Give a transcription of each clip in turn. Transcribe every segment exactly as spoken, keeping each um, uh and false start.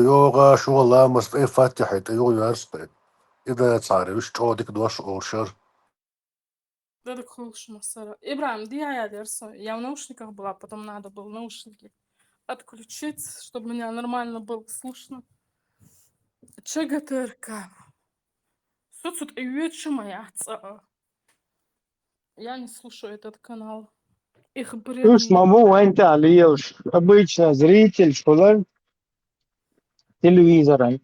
йоӀ, шугӀа ламаз тӀе, Фатихьа тӀе йоӀ йоарзкъе. И да цари, виш чӀоагӀа дика дош олшар. Дадак хуьлуш массара. ИбрахӀим, дий хьан яла яра со? Я в наушниках была, потом надо было наушники отключить, чтобы меня нормально было слышно. ЧГТРК. Со цу тӀе йоьдуш ма яц, а. Я не слушаю этот канал. Их бред. Уж ма бу вайн тӀехь лелаш. Обычно зритель хулар телевизоран.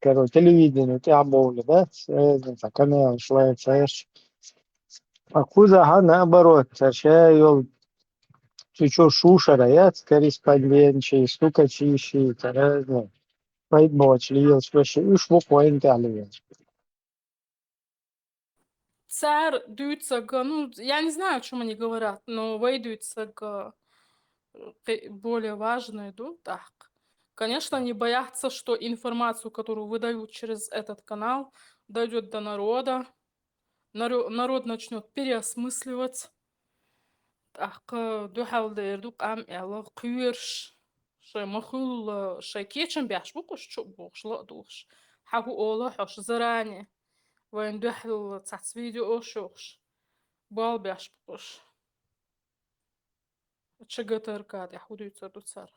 Короче, телевидение тӀехь бовлу, да? Э, цхьа канал, швай, цхьа. А кхузахь наоборот, цхьа ша йолу цу чу шушара яц, корреспондентчий, стукачийчий, цхьа разный. Вай бохучу лелаш вешан, уж бу вайн тӀехь лелаш. Цара дуьйцург, ну, я не знаю, о чём они говорят, но вай дуьйцург, э, кхе-, более важное ду тӀаккха. Конечно, они боятся, что информацию, которую выдают через этот канал, дойдёт до народа, наро-, народ начнёт переосмысливать. ТӀаккха дуьхьал дер ду къам аьлла кхоьруш, шайн ма-хуьллу, шайн кечам беш бу-кх уьш чу а бохуш, ла а духуш. Хьан хӀун олу хьо, шо заранее вайн дуьхьал цхьацца видео шохуш, бал беш бу-кх уьш. ЧГТРК тӀехь хӀун дуьйцур ду цара?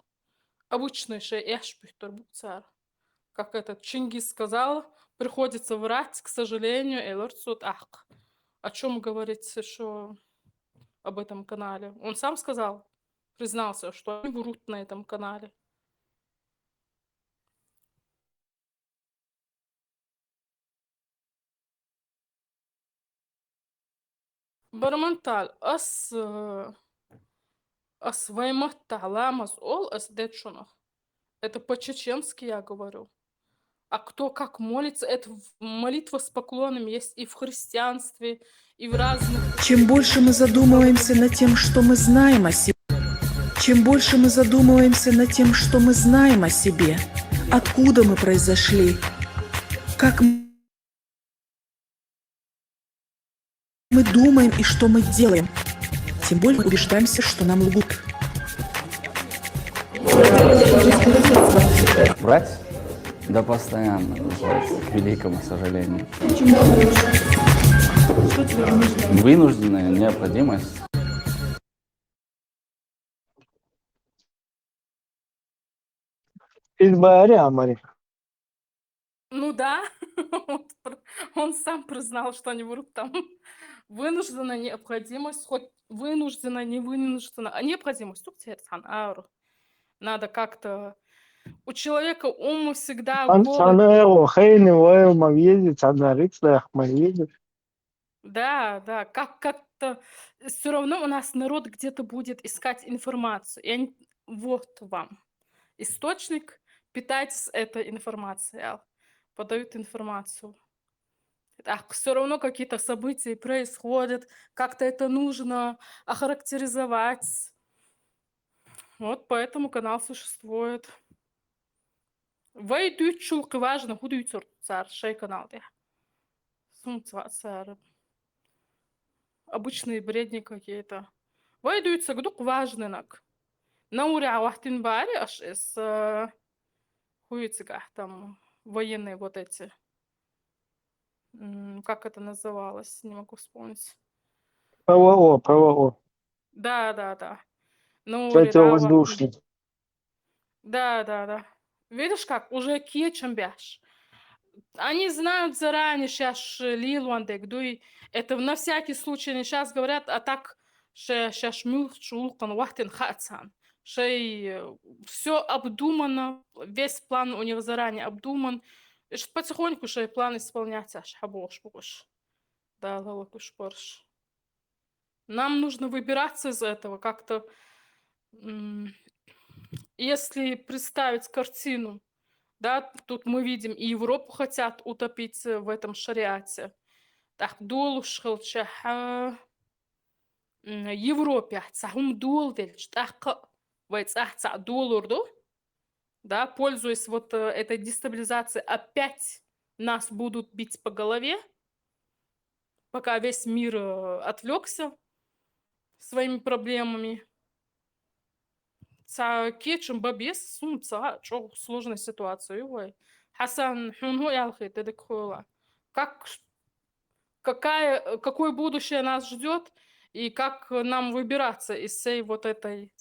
Обычный шайн эш буьттур бу-кх цара. Как этот Чингис сказал, приходится врать, к сожалению, элира цо тӀаккха. О чём говорить ещё об этом канале? Он сам сказал, признался, что они врут на этом канале. Бармантал, ас, э, ас вайн маттахь ламаз олу ас дечунах. Это по-чеченски я говорю. А кто как молится, это в-, молитва с поклоном есть и в христианстве, и в разных. Чем больше мы задумываемся над тем, что мы знаем о себе, чем больше мы задумываемся над тем, что мы знаем о себе, откуда мы произошли, как мы думаем и что мы делаем, тем более мы убеждаемся, что нам лгут. Врать? Да постоянно, к великому сожалению. Вынужденная необходимость. Иза бара, Мари? Ну да, он пр-, он сам признал, что они врут там. Вынужденная необходимость, хоть вынуждена, не вынуждена, а необходимость, тук церцан ару. Надо как-то, у человека ум всегда в голове. Цхьана, э, хӀейна вай ма веза, цхьана рицкъ ма веза. Да, да, как, как-то всё равно у нас народ где-то будет искать информацию. И они, вот вам источник, питайтесь этой информацией, ал, подают информацию. Так, всё равно какие-то события происходят, как-то это нужно охарактеризовать. Вот поэтому канал существует. Вай дуьйцучул кхин важно хӀун дуьйцур ду цара шайн канал тӀехь? Сунца вац цара. Обычные бредни какие-то. Вай дуьйцург ду кхин важнанаг. Наурехь хӀоттийна бара аша эс, э, хӀун ю цигахь там, военные вот эти. М, как это называлось? Не могу вспомнить. ПВО, ПВО. Да, да, да. Ну, Противовоздушный. Да, да, да. Видишь как, уже кечам беш. Они знают заранее, щас лелон дерг дуй. Это на всякий случай они щас говорят, а так ше-, шаьш муьлххачу гӀуллакхана хӀоттийна хаьа царна. Шайн, э, всё обдумано, весь план у них заранее обдуман. Иштта потихоньку шайн план исполнять еш хьан бохуш бу уьш. Дала лакуш барш. Нам нужно выбираться из этого как-то. М, если представить картину, да, тут мы видим, и Европу хотят утопить, э, в этом шариате. Так, долуш хилча, а, м, Европехь цхьа хӀума доладелча, тӀаккха вай цӀахь цхьаъ долур ду. Да, пользуясь вот, э, этой дестабилизацией, опять нас будут бить по голове, пока весь мир, э, отвлёкся своими проблемами. цхьа кечам бан беза, сона цхьа чӀоагӀа сложная ситуация ю вай. Хьасан, хьона хӀун аьлча деза дагахь хьола? Как, какая, какое будущее нас ждёт и как нам выбираться из всей вот этой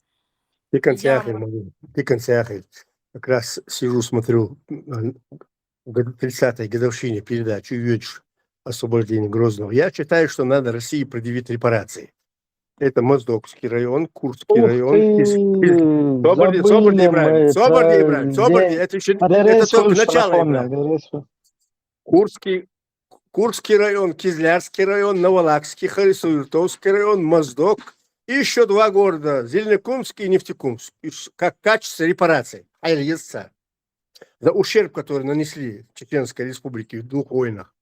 Ты концеахир, ямы? Мария, ты концеахир. Как раз сижу, смотрю, м, к тридцатой годовщине передачи «Вечер освобождения Грозного». Я считаю, что надо России предъявить репарации. Это Моздокский район, Курский Ух район, Киз- Киз- ты, Соборди, забыли Соборди, Ибрагим, мы Соборди, про Ибрагим, Соборди, день. это еще, А это Дерес только слушай, начало, напомню, Ибрагим. Дерес слушай. Курский, Курский район, Кизлярский район, Новолакский, Хасавюртовский район, Моздок и еще два города, Зеленокумск и Нефтекумск, и с- как качество репараций, айлица, за ущерб, который нанесли Чеченской Республике в двух войнах.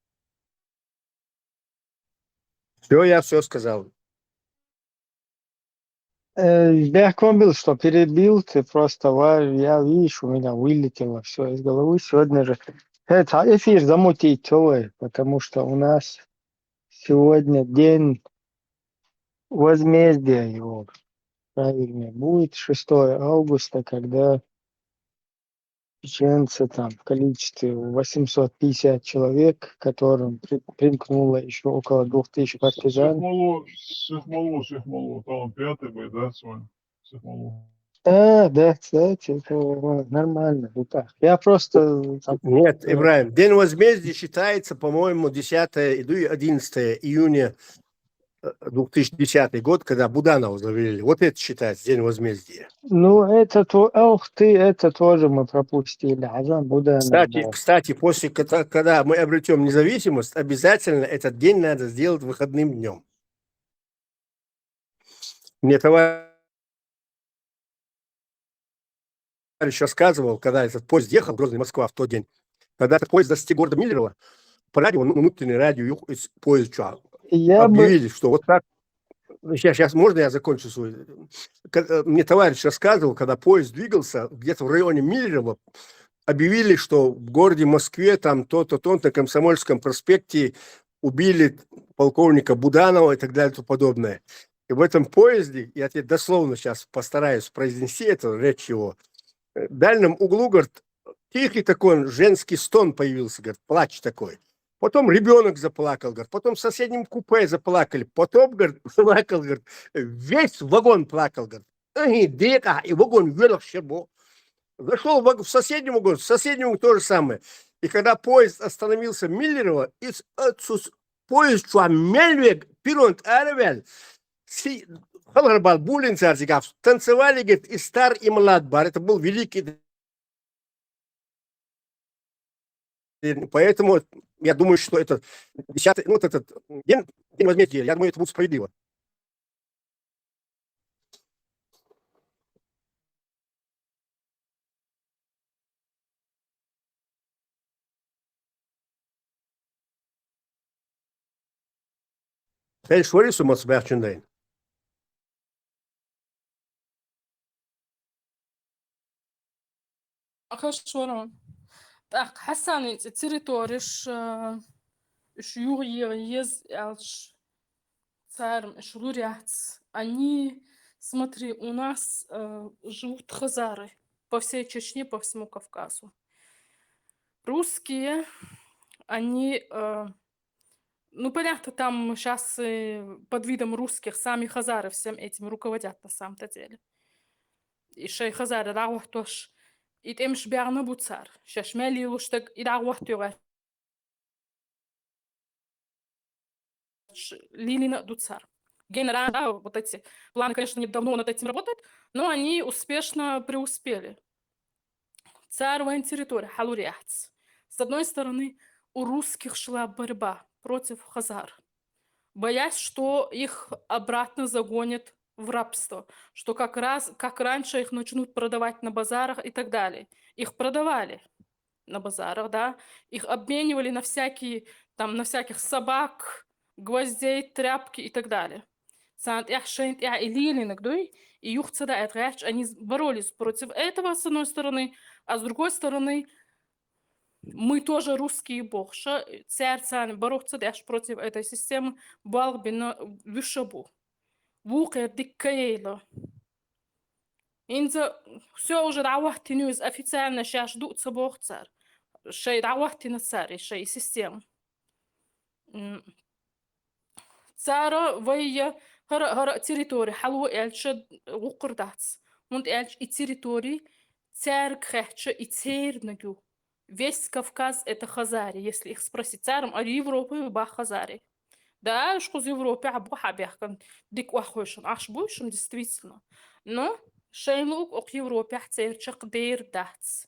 Все, я все сказал. Э, Бяхкомбил, что перебил, ты просто ва-, я, видишь, у меня вылетело все из головы сегодня же. Это эфир замутить, чё вы, потому что у нас сегодня день возмездия его, правильнее будет, шестого августа, когда чеченцы там в количестве восемьсот пятьдесят человек, к которым при- примкнуло еще около двух тысяч партизан. Сыхмалу, Сыхмалу, Сыхмалу, там пятый бы, да, с вами? Сыхмалу. А, да, кстати, это нормально. Вот так. Я просто там Нет, э, Ибрагим, День возмездия считается, по-моему, десятое и ду- одиннадцатое июня э, две тысячи десятый год, когда Буданова завели. Вот это считается День возмездия. Ну, это то, ох ты, это тоже мы пропустили. Азан Буданова. Кстати, кстати, после, кота- когда мы обретем независимость, обязательно этот день надо сделать выходным днем. Мне товарищ рассказывал, когда этот поезд ехал, Грозный, Москва, в тот день, когда этот поезд достиг города Миллерово, по радио, ну, внутреннее радио, юх-, из поезд чё, Я бы объявили, что вот так. Сейчас, сейчас, можно я закончу свой? Ка- э, Мне товарищ рассказывал, когда поезд двигался, где-то в районе Миллерово, объявили, что в городе Москве там то-то, то на Комсомольском проспекте убили полковника Буданова и так далее и тому подобное. И в этом поезде, я тебе дословно сейчас постараюсь произнести эту речь его, э, в дальнем углу, говорит, тихий такой женский стон появился, говорит, плач такой. Потом ребенок заплакал, говорит, потом в соседнем купе заплакали, потом, говорит, плакал, говорит, весь вагон плакал, говорит. Ай, дика, и вагон вверх шибо. Зашел в ваг- в соседний вагон, в соседнем то же самое. И когда поезд остановился в Миллерово, и с- отсус- поезд чё мел вега, перрон тӀа ара ваьлла, си- халхар бала булин цар зигав, танцевали, говорит, и стар, и млад бар. Это был великий день. Поэтому я думаю, что это десятый, ну, вот этот день, день возмездия, я думаю, это будет справедливо. Хьай шорий со маца баьхчун дайн. Аха шорон. Так, Хьасанин цӀе территореш, э, уж юха е-, ез аьлча, царм уж лур яц. Они, смотри, у нас, э, живут хазары по всей Чечне, по всему Кавказу. Русские, они, э, ну, понятно, там щас, э, под видом русских сами хазары всем этим руководят на самом-то деле. И шоай хазара дӀахӀоттош, и тӀемаш баьхна бу цар. Шоаш мел лелош даг и дӀахӀотто гӀерташ лелийна ду цар. Генерал, да, вот эти планы, конечно, они давно над этим работают, но они успешно преуспели. Цар вайн территори хьалур яц. С одной стороны, у русских шла борьба против хазар, боясь, что их обратно загонят в рабство, что как раз, как раньше их начнут продавать на базарах и так далее. Их продавали на базарах, да, их обменивали на всякие, там, на всяких собак, гвоздей, тряпки и так далее. Царна тӀехь, шайна тӀехь и лелийнарг дуй, и юха ца даьд гӀерташ, они боролись против этого, с одной стороны, а с другой стороны, мы тоже русские бохуш, цаьрца царна баро ца деш против этой системы, болх бина вуьйш бу. Вукхара дика ка яйла. ХӀинца всё уже дӀахӀоттийна ю иза официально, шаьш дуа ца боху цара. Шайн дӀахӀоттийна цара и шайн система. М. Цара вай я хӀара, хӀара территори хьало аьлча гӀуллакх дац. ХӀунда аьлча и территори цаьрга хаьттича, и церниг ю. Весь Кавказ — это Хазария, если их спросить. Цара-м ара Европа ю боху Хазария. Да, уьш кхуза Европехь бу хьабаьхкина, дика охьахевшина, ахча бу уьш-м, действительно. Но шайна луург окху Европехь церан чекхдер дац.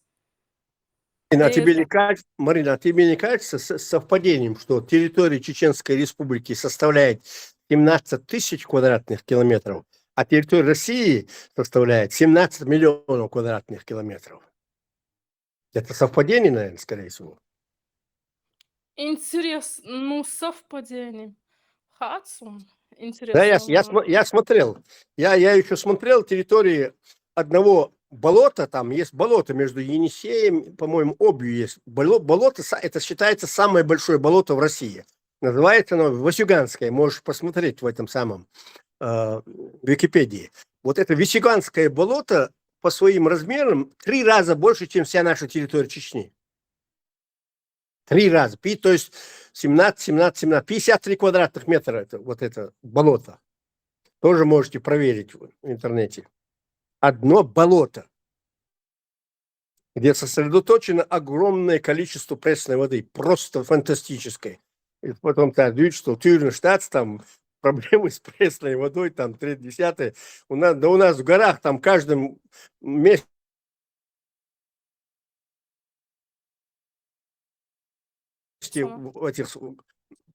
Марина, тебе не Дера. Кажется, Марина, тебе не кажется с- совпадением, что территория Чеченской Республики составляет семнадцать тысяч квадратных километров, а территория России составляет семнадцать миллионов квадратных километров? Это совпадение, наверное, скорее всего. Интерес, ну, совпадение. Хац он. Да, я, я, Интересно. Смо- я смотрел. Я, я еще смотрел территории одного болота. Там есть болото между Енисеем, по-моему, Обью есть. Боло- болото, са- это считается самое большое болото в России. Называется оно Васюганское. Можешь посмотреть в этом самом э, Википедии. Вот это Васюганское болото по своим размерам три раза больше, чем вся наша территория Чечни. Три раза. Пи- То есть семнадцать, семнадцать, семнадцать, пятьдесят три квадратных метра это, вот это болото. Тоже можете проверить в интернете. Одно болото, где сосредоточено огромное количество пресной воды, просто фантастическое. И потом ты говоришь, что тюрьмы штат, там проблемы с пресной водой, там три десятых. У нас, да у нас в горах там каждом месте Сама. В этих с-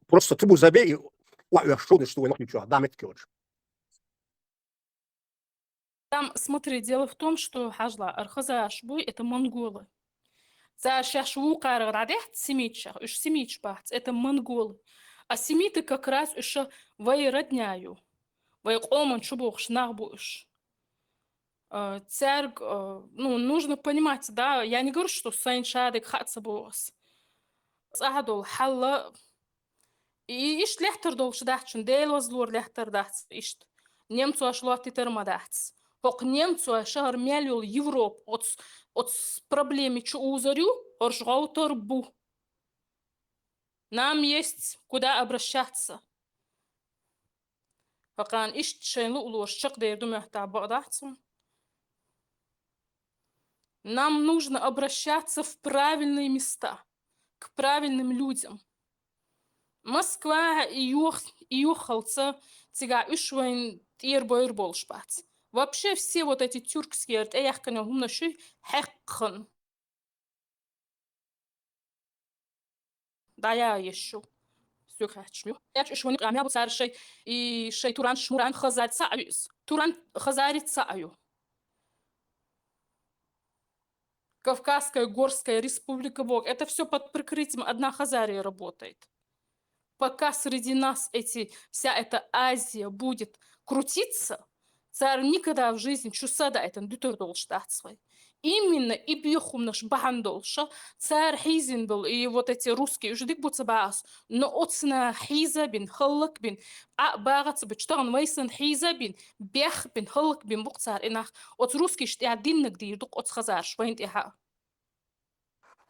просто трубу забей, и ой, я что, что, ничего, да, метки очень. Там, смотри, дело в том, что хьажал, архазаш буй, это монголы. Цара шаьш вукхара дӀадаьхьа семитчех, уьш семитча бац, это монголы. А семиты как раз уьш вай родня ю. Вай къоман чу бохуш нах бу уьш. Э, цаьрга, э, ну, нужно понимать, да, я не говорю, что сайн шадыг хаа ца боху ас. Цхьа долу хьалла, и иштта лаьттар долуш дац шуна, Дела вазлора лаьттар дац иштта. Немцоша лоттийтар ма дац. ХӀокху немцоша хӀара мел йолу Европа оцу, оцу проблеми чу узар ю, хӀорш гӀовтар бу. Нам есть куда обращаться. Хьакъан иштта шайн луълуш чекхдер ду моьттахь бакъ дац хьуна. Нам нужно обращаться в правильные места, к правильным людям. Москва и юх-, и юххалца цигахь уьш вайн тӀера бойр болуш бац. Вообще все вот эти тюркские тӀеяхкина хӀуманаш ю хьекхан. ДӀаяйеш шу. Соьга хаьттича ю. Эч уьш вайн къамел бу цара шай, и шай туранш, муран хазар ца а ю иза. Туран хазари ца а ю. Кавказская Горская Республика бог. Это всё под прикрытием одна Хазария работает. Пока среди нас эти, вся эта Азия будет крутиться, цара никогда в жизни чу садайтан дуьтур долуш дац вай. Именно и бехумнаш бахьана долуша, цара хьийзина долу, и вот эти русские, уьш дика бу ца баьхас, но оцна хьийза бин, хӀаллак бин, а багӀа ца бучу тахана вай санна хьийза бин, бех бин, хӀаллак бин бу-кх цара и нах. Оцу русскийш тӀехь диннаг дийр ду-кх оцу хазарш вайн тӀехьа.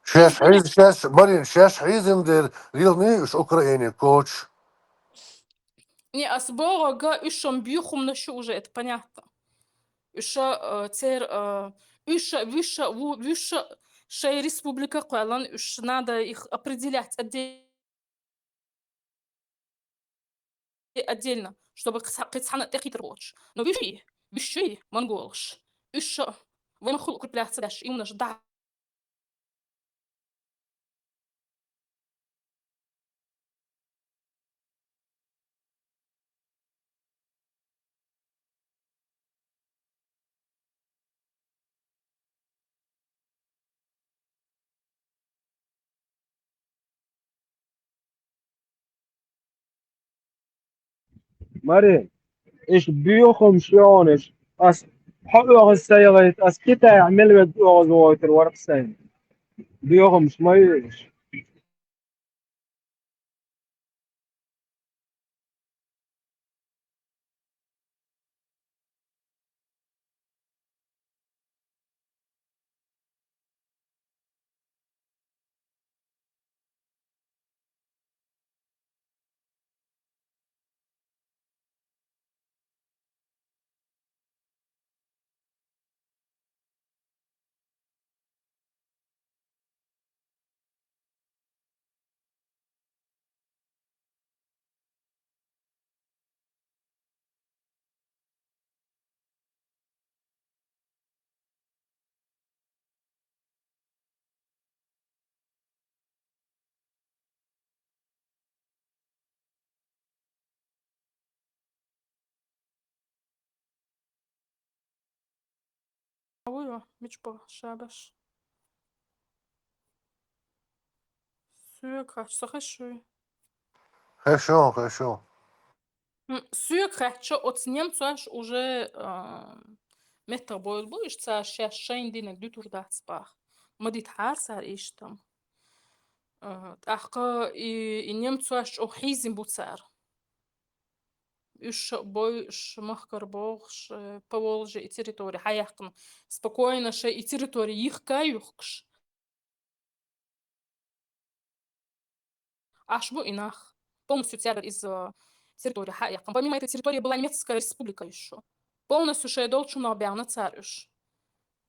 Шаьш хьийз-, шаьш, Марин, шаьш хьийзина дела, лелхний уьш Украине коча? Не, ас боху, га, уьш шун бехумнаш ю уже, это понятно. Уьш, э, цер, э, уьш, уьш, ву-, уьш шай республика кхоьллан, уьш надо их определять отдельно. Отдельно, чтобы кхин цхьа-, кхин цхьана тӀехьийтар воцуш. Но вуьший, вуьший монголаш. Уьш вайн хула укрепляться деш, именно жда. Мари, иш бехумаш йогӀуш, ас хьо оьгӀаз сайгӀайта, ас Китайхь мел веза оьгӀаз войтар варх сайн. Бехумаш ма ю иш. Ой, мича баха, шабаш. Соьга хьаьжча, со хезаш вуй? М, соьга хьаьжча, оцу немцош уже, а, меттах бовла бу, уьш цара шаьш шайна динарг дуьтур дац баха. Ма дитахьара цара иштта. А, тӀаккха и, и немцош чӀогӀа хьийзина бу цара. Уьш ша а бой, уьш махкара бохуш, э, Поволжье и территори хьаяьккхина. Спокойно шайн и территори йихка а йихкуш. Ӏаш бу и нах. Полностью цаьргара иза территори хьаяьккхина. Помимо этой территории была немецкая республика ещё. Полностью шайн долчунах баьхна цара уьш.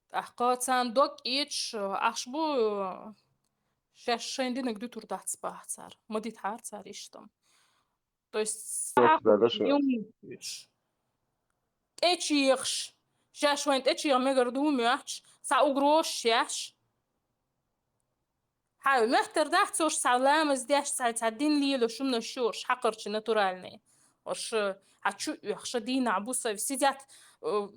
ТӀаккха царна дог кечаш, Ӏаш бу, шаьш шайна динарг дуьтур дац баха цара. Ма дитахьара цара иштта. То есть, сагӀа хӀуттуш, тӀечӀегӀаш. Шаьш вайна тӀечӀегӀа мегар ду моьттуш, цхьа угрозаш еш. Хьай, моьттур дац уьш цхьа ламаз деш, цхьа, цхьа дин лелош, хӀуманаш ю уьш хьакхарчий натуральный. Уьш, хьа чу оьхуш, дийнахь бу со, сидят, э,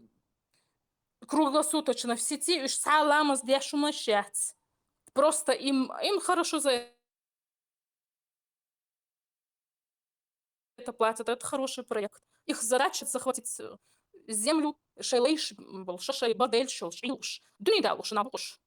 круглосуточно в сети, уьш цхьа ламаз деш хӀуманаш яц. Просто им, им хорошо за это платят, это хороший проект. Их задача захватить, э, землю, шайн лайш болуш, шайн баделлаш йолуш, Ӏилуш. Дуьне далуш нах бу уьш.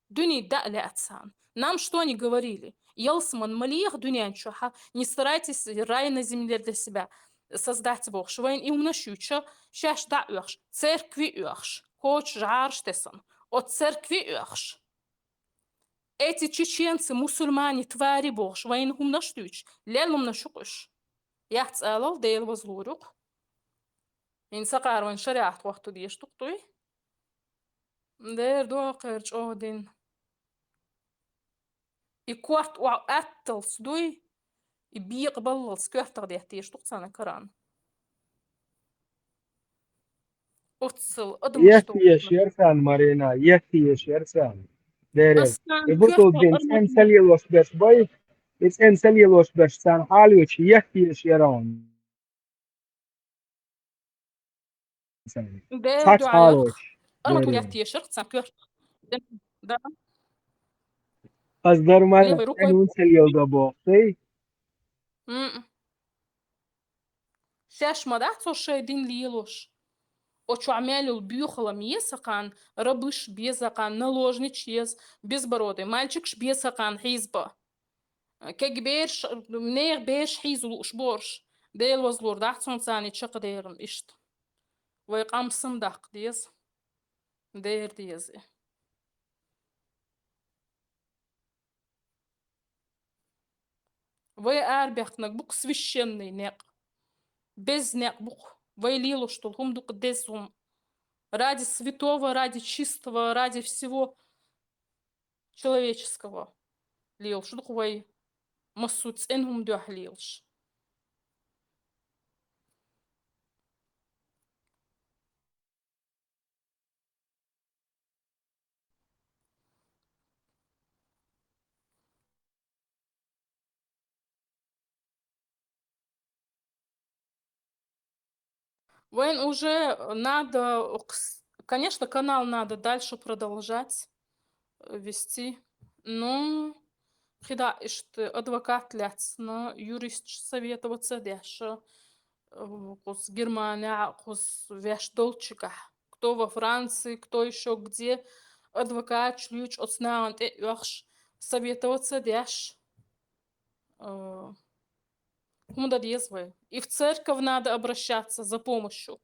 Дуьне даа лаьа царна. Нам что они говорили? Ялсаман ма леха дуьнен чохь, не старайтесь рай на земле для себя создать бохуш. Вайна и хӀуманаш юьйцуш, шаьш дӀа а оьхуш, церкви оьхуш, коча жӀараш тесна, оцу церкви оьхуш. Эти чеченцы, мусульмане, твари бохуш, вайна хӀуманаш дуьйцуш, лелла хӀуманаш ю-кх уьш. Яц алал, Дела вазлур ю-кх. ХӀинца кхара вайн шариӀат хӀотта дезаш ду-кх дуй? Дера дохура чӀогӀа дин. И корта охьа атталц дуй, и бекъа баллалц коьртах деттийша ду-кх царна Коран. Оццул адамаш Ехтеш яра царна, Марина, ехтеш яра царна. Дера. Ас царна И бутулдин коьртах цӀена ца лелош берш бай, и цӀена ца лелош берш царна хьалоьцуш, ехтеш яра хьуна. Дера Цхьацца дуьхьа хьалоьцуш. Арма Дера. Тулят тешарх царна коьртах. Да. Ас дарман Левой рукой. Цхьаьна хӀунда ца леладо боху тӀе? М-м. Шаьш ма дац цо шайн дин лелош. Оцу чохь мел йолу боьхалла еза кхарна, рабыш беза кхарна, наложниц еза, безбородый мальчикаш беза кхарна хьийзабан. Кегий бераш, нехан бераш хьийза лууш борш. Дела вазлур дац цунна царна чекхдерам иштта. Вай къам сам даккха деза. Дера деза. Вай арабаьхкинарг бу-кх священный некъ. Беза некъ бу-кх. Вай лелош долу хӀума ду-кх деза хӀума. Ради святого, ради чистого, ради всего человеческого лелаш ду-кх вай, массо а цӀена хӀума дуьхьа лелаш. Вайн уже надо, кс-, конечно, канал надо дальше продолжать, э, вести. Ну, хида иштта адвокат лаьцна, юрист советоваться деш, э, кхуз Германия, кхуз веш долчигахь. Кто во Франции, кто ещё где, адвокаташ луьйчу оцу нахана тӀе а оьхуш, советоваться деш. Э, хӀунда деза вай? И в церковь надо обращаться за помощью.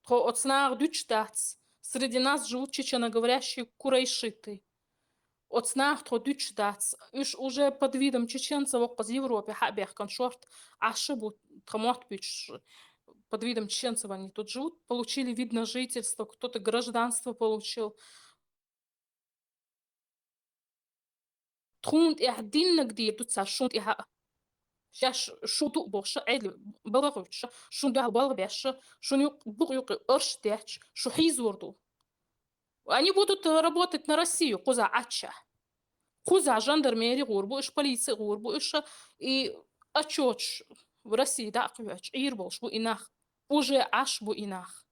Тхо оцу наха дуьтуш дац. Среди нас живут чеченоговорящие курайшиты. Оцу наха тхо дуьтуш дац. Уьш уже под видом чеченцев воккхаза Европе хьа а бехкан шорта Ӏаш а бу, тхан мотт буьйцуш, под видом чеченцев они тут живут, получили вид на жительство, кто-то гражданство получил. Тхуна тӀехь диннаг дийр ду цара шун тӀехь а. Шаьш шу ду бохуш, Ӏедал балха гӀуьттуш, шун дуьхьал балха беш, шун юкъ-, букъ юкъе орш детташ, шу хьийзор ду. Они будут работать на Россию, кхуза Ӏаччахь. Кхуза жандармери гӀур бу уьш, полици гӀур бу уьш, и отчеташ России дӀа а кхоьхьуш, Ӏийр болуш бу и нах. Уже Ӏаш бу и нах.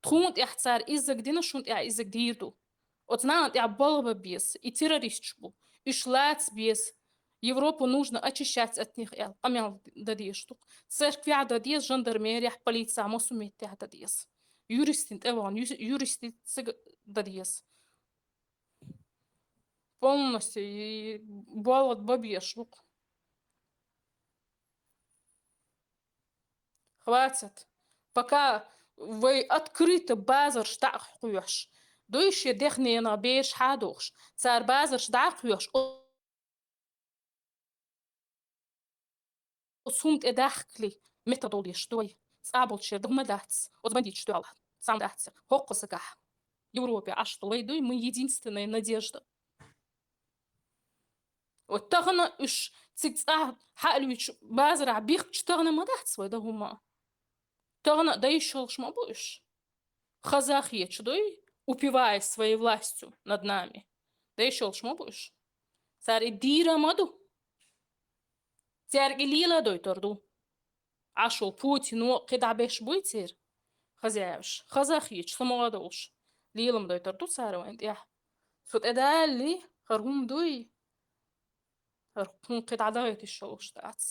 Тхуна тӀехь цара иззаг дина, шуна тӀехь иззаг дийр ду. Оцу нахана тӀехь болх бан беза, и террористаш бу. Уьш лаца беза. Европу нужно очищать от них аьлла, къамел дан дезаш ду-кх. Церквехь дан деза, жандармерехь, полицехь, массо а меттехь дан деза. Юристийн тӀе вахана, ю-, юристийн цига дан деза. Полностью и болх бан безаш бу-кх. Хватит. Пока вай открыто базарш дӀа а кхоьхьуш, дуй шен дехненах бераш хьадохуш, цара базарш дӀа а кхоьхьуш, оцу хӀума тӀе дахкале, меттах долуш ду вай. Цкъа болчеран дан хӀума дац, оцу бандиташ дуьхьал. Цхьа дац. ХӀокху сагахь Европе Ӏаш долу вай дуй, мы единственная надежда. Вот тахана уьш цига цкъа хьалуьйчу базарахь бихкича, тахана ма дац вай дан хӀума. Тахана а дан йиш йолуш ма бу уьш. Хаза хеташ дуй, упиваясь своей властью над нами. Дан йиш йолуш ма бу уьш. Цара и дийр а ма ду. Цаьрга и лела а дойтур ду. Ӏаш волу Путино кхидӀа беш буй церан хозяеваш? Хаза хеташ, самукъа а долуш, лела а дойтур ду цара вайна тӀехь. Цу тӀе далале, хӀара хӀума дуй, хӀара хӀума кхидӀа дахийта йиш йолуш дац.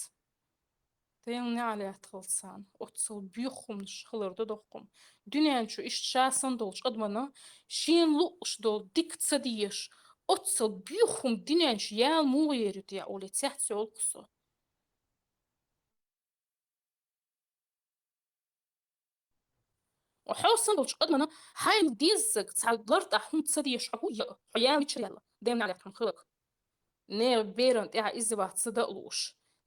Дела неӀалт хуьлда царна. Оццул боьха хӀуманаш хилар ду доккхум. Дуьнен чу иштта ша санна долчу адамна шена лууш долу дика ца дезаш, оццул боьха хӀума дуьнен чу яла муха ер ю те олий, цецйолу-кх со. Хьо санна долчу адамна хьайна деззарг цхьа лартӀахь хӀума ца дезаш хьо хӀун йа, хьо яла мичара яьлла, дем налет хьуна хиларг? Нехан беран тӀехь иза вац ца дан а лууш,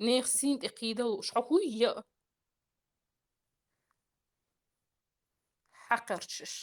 нехан сийна тӀе кхийда а лууш, хьо хӀун йа? Хьакхарчаш.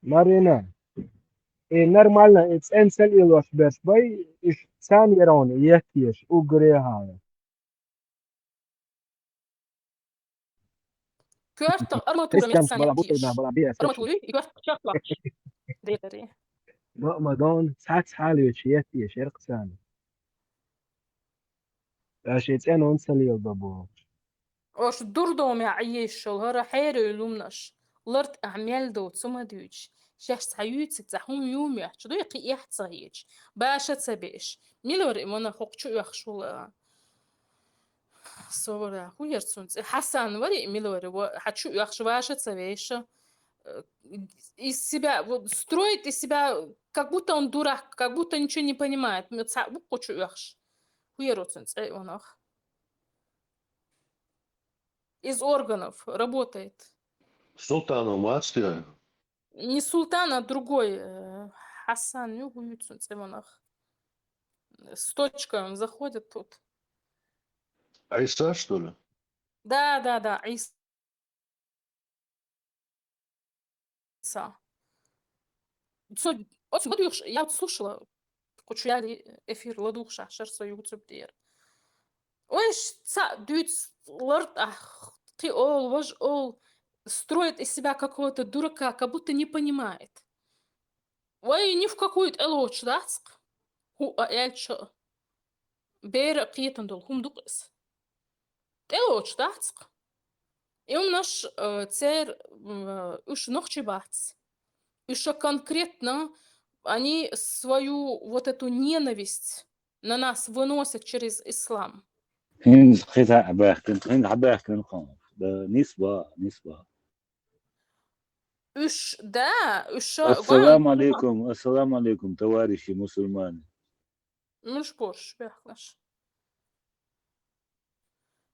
Марина, и нормально, и цӀена ца лелош берш бай, уьш царна яра хьуна етташ, уггаре а хьала. Коьртах арматура меца ца неттеш. Арматура и коьртах чекх вахча. Дерри. Ма, ма дон, цхьацца хьалавеча етташ, яра-кх царна. Аш и цӀена хӀунда ца лелабо бохуш. Ош дурдомехь Ӏийша йолу хӀара хьеруьйлу хӀуманаш, лартӀахь мел доцу ма дуьйцуш, шаьш цхьа юьйцург цхьа хӀума ю моьттуш, дуй кхин эхь ца хеташ, баша ца беш. Мила вара и ванах хӀокху чу оьхуш волу, а, со вара, хӀун яра цуьнан цӀе? Хьасан вара и, мила вара, ва-, хьан чу оьхуш, ваша ца веша? Э, из себя, вот, строит из себя, как будто он дурак, как будто ничего не понимает. М, цхьа вукху чу оьхуш. ХӀун яра цуьнан цӀе и ванах? Из органов работает. Султанов мац те? Не Султан, а другой, э, Хьасан ю, хӀун ю цуьнан цӀе ванах? С точкой он заходит тут. Ӏийса, что ли? Да, да, да, Ӏийса. Ца. Со оцу ладуьйгӀуш, я вот слушала, кху чу яьлла эфир ладугӀуш ахчара со YouTube тӀера. Ой, ш-, цхьаъ дуьйцу лартӀахь, кхин олу, важа олу, строит из себя какого-то дурака, как будто не понимает. Вай ни в какую тӀелоцуш дац-кх, хӀуъа аьлча а. Бера а кхетам долу хӀума ду-кх иза. ТӀелоцуш дац-кх. И хӀуманаш, э, церан, э, уьш нохчий бац. Уьш конкретно, они свою вот эту ненависть на нас выносят через ислам. ХӀинца кхин цхьаъ баьхкина, кхин цхьаъ баьхкина кхин. Да, нисба, нисба. Уьш, да, уьш ша Ассаламу алейкум, ассаламу алейкум, товарищи мусульмане. Муьлш борш бехкаш.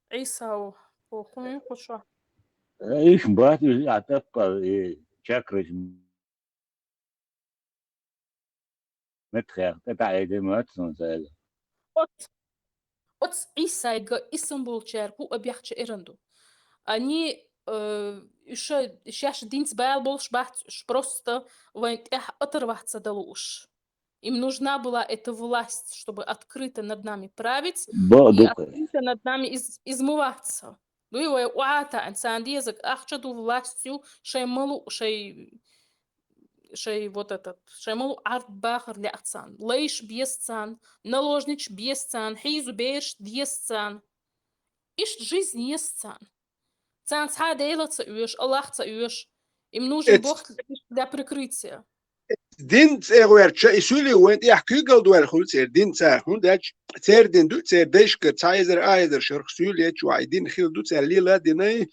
Ӏийса ву, хӀун ю кху чохь? Иш бац, уьш а тӀаккха и чакраш меттахех тӀе таӀийдина моьтту суна цаьрга. Оц-, Ӏийсайга Истамбулчаьрга хӀу а бехча эран ду. Они, э, уьш шаьш динца бала болуш бац, уьш просто вайн тӀехь оторваться дан лууш. Им нужна была эта власть, чтобы открыто над нами править и открыто над нами из-, измываться. Дуй вай охьатаьӀна, царна дезаг ахча ду, власть ю, шайн малу, шайн, шайн вот этот, шайн малу Ӏард бахар лаьа царна. Лайш беза царна, наложничаш беза царна, хьийзу бераш деза царна. Иштта жизнь еза царна. Царна цхьа а Дела ца оьшу, Аллах ца оьшу. Им нужен Бог лишь для прикрытия. Дин цӀе гӀоьртича, и суьлий вайн тӀехь куьйгалла дойла хуьлу церан дин цара, хӀунда аьлча церан дин ду, церан дайшкара цхьа эзар, а эзар шарах суьйла ечу вай, и дин хила ду цара лела дина.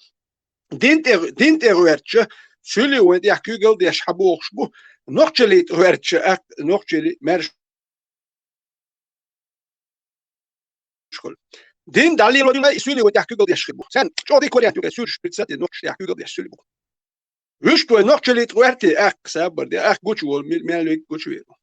Дин тӀе, дин тӀе гӀоьртича, суьлий вайн тӀехь куьйгалла деш хьан бохуш бу, нохчаллий тӀе гӀоьртича, а, нохчаллий маьрша школа. Дин дӀалело дуьйна, и суьлий вай тӀехь куьйгалла деш хир бу. Царна чӀогӀа дика вариант ю, кхе суьраш пирсате нохчаш тӀехь куьйгалла деш суьлий бу. Вуьшта вай нохчаллий тӀе гӀоьрте, аккха сабар де, аккха гучу волу, мел-, мел вайга гучу веза.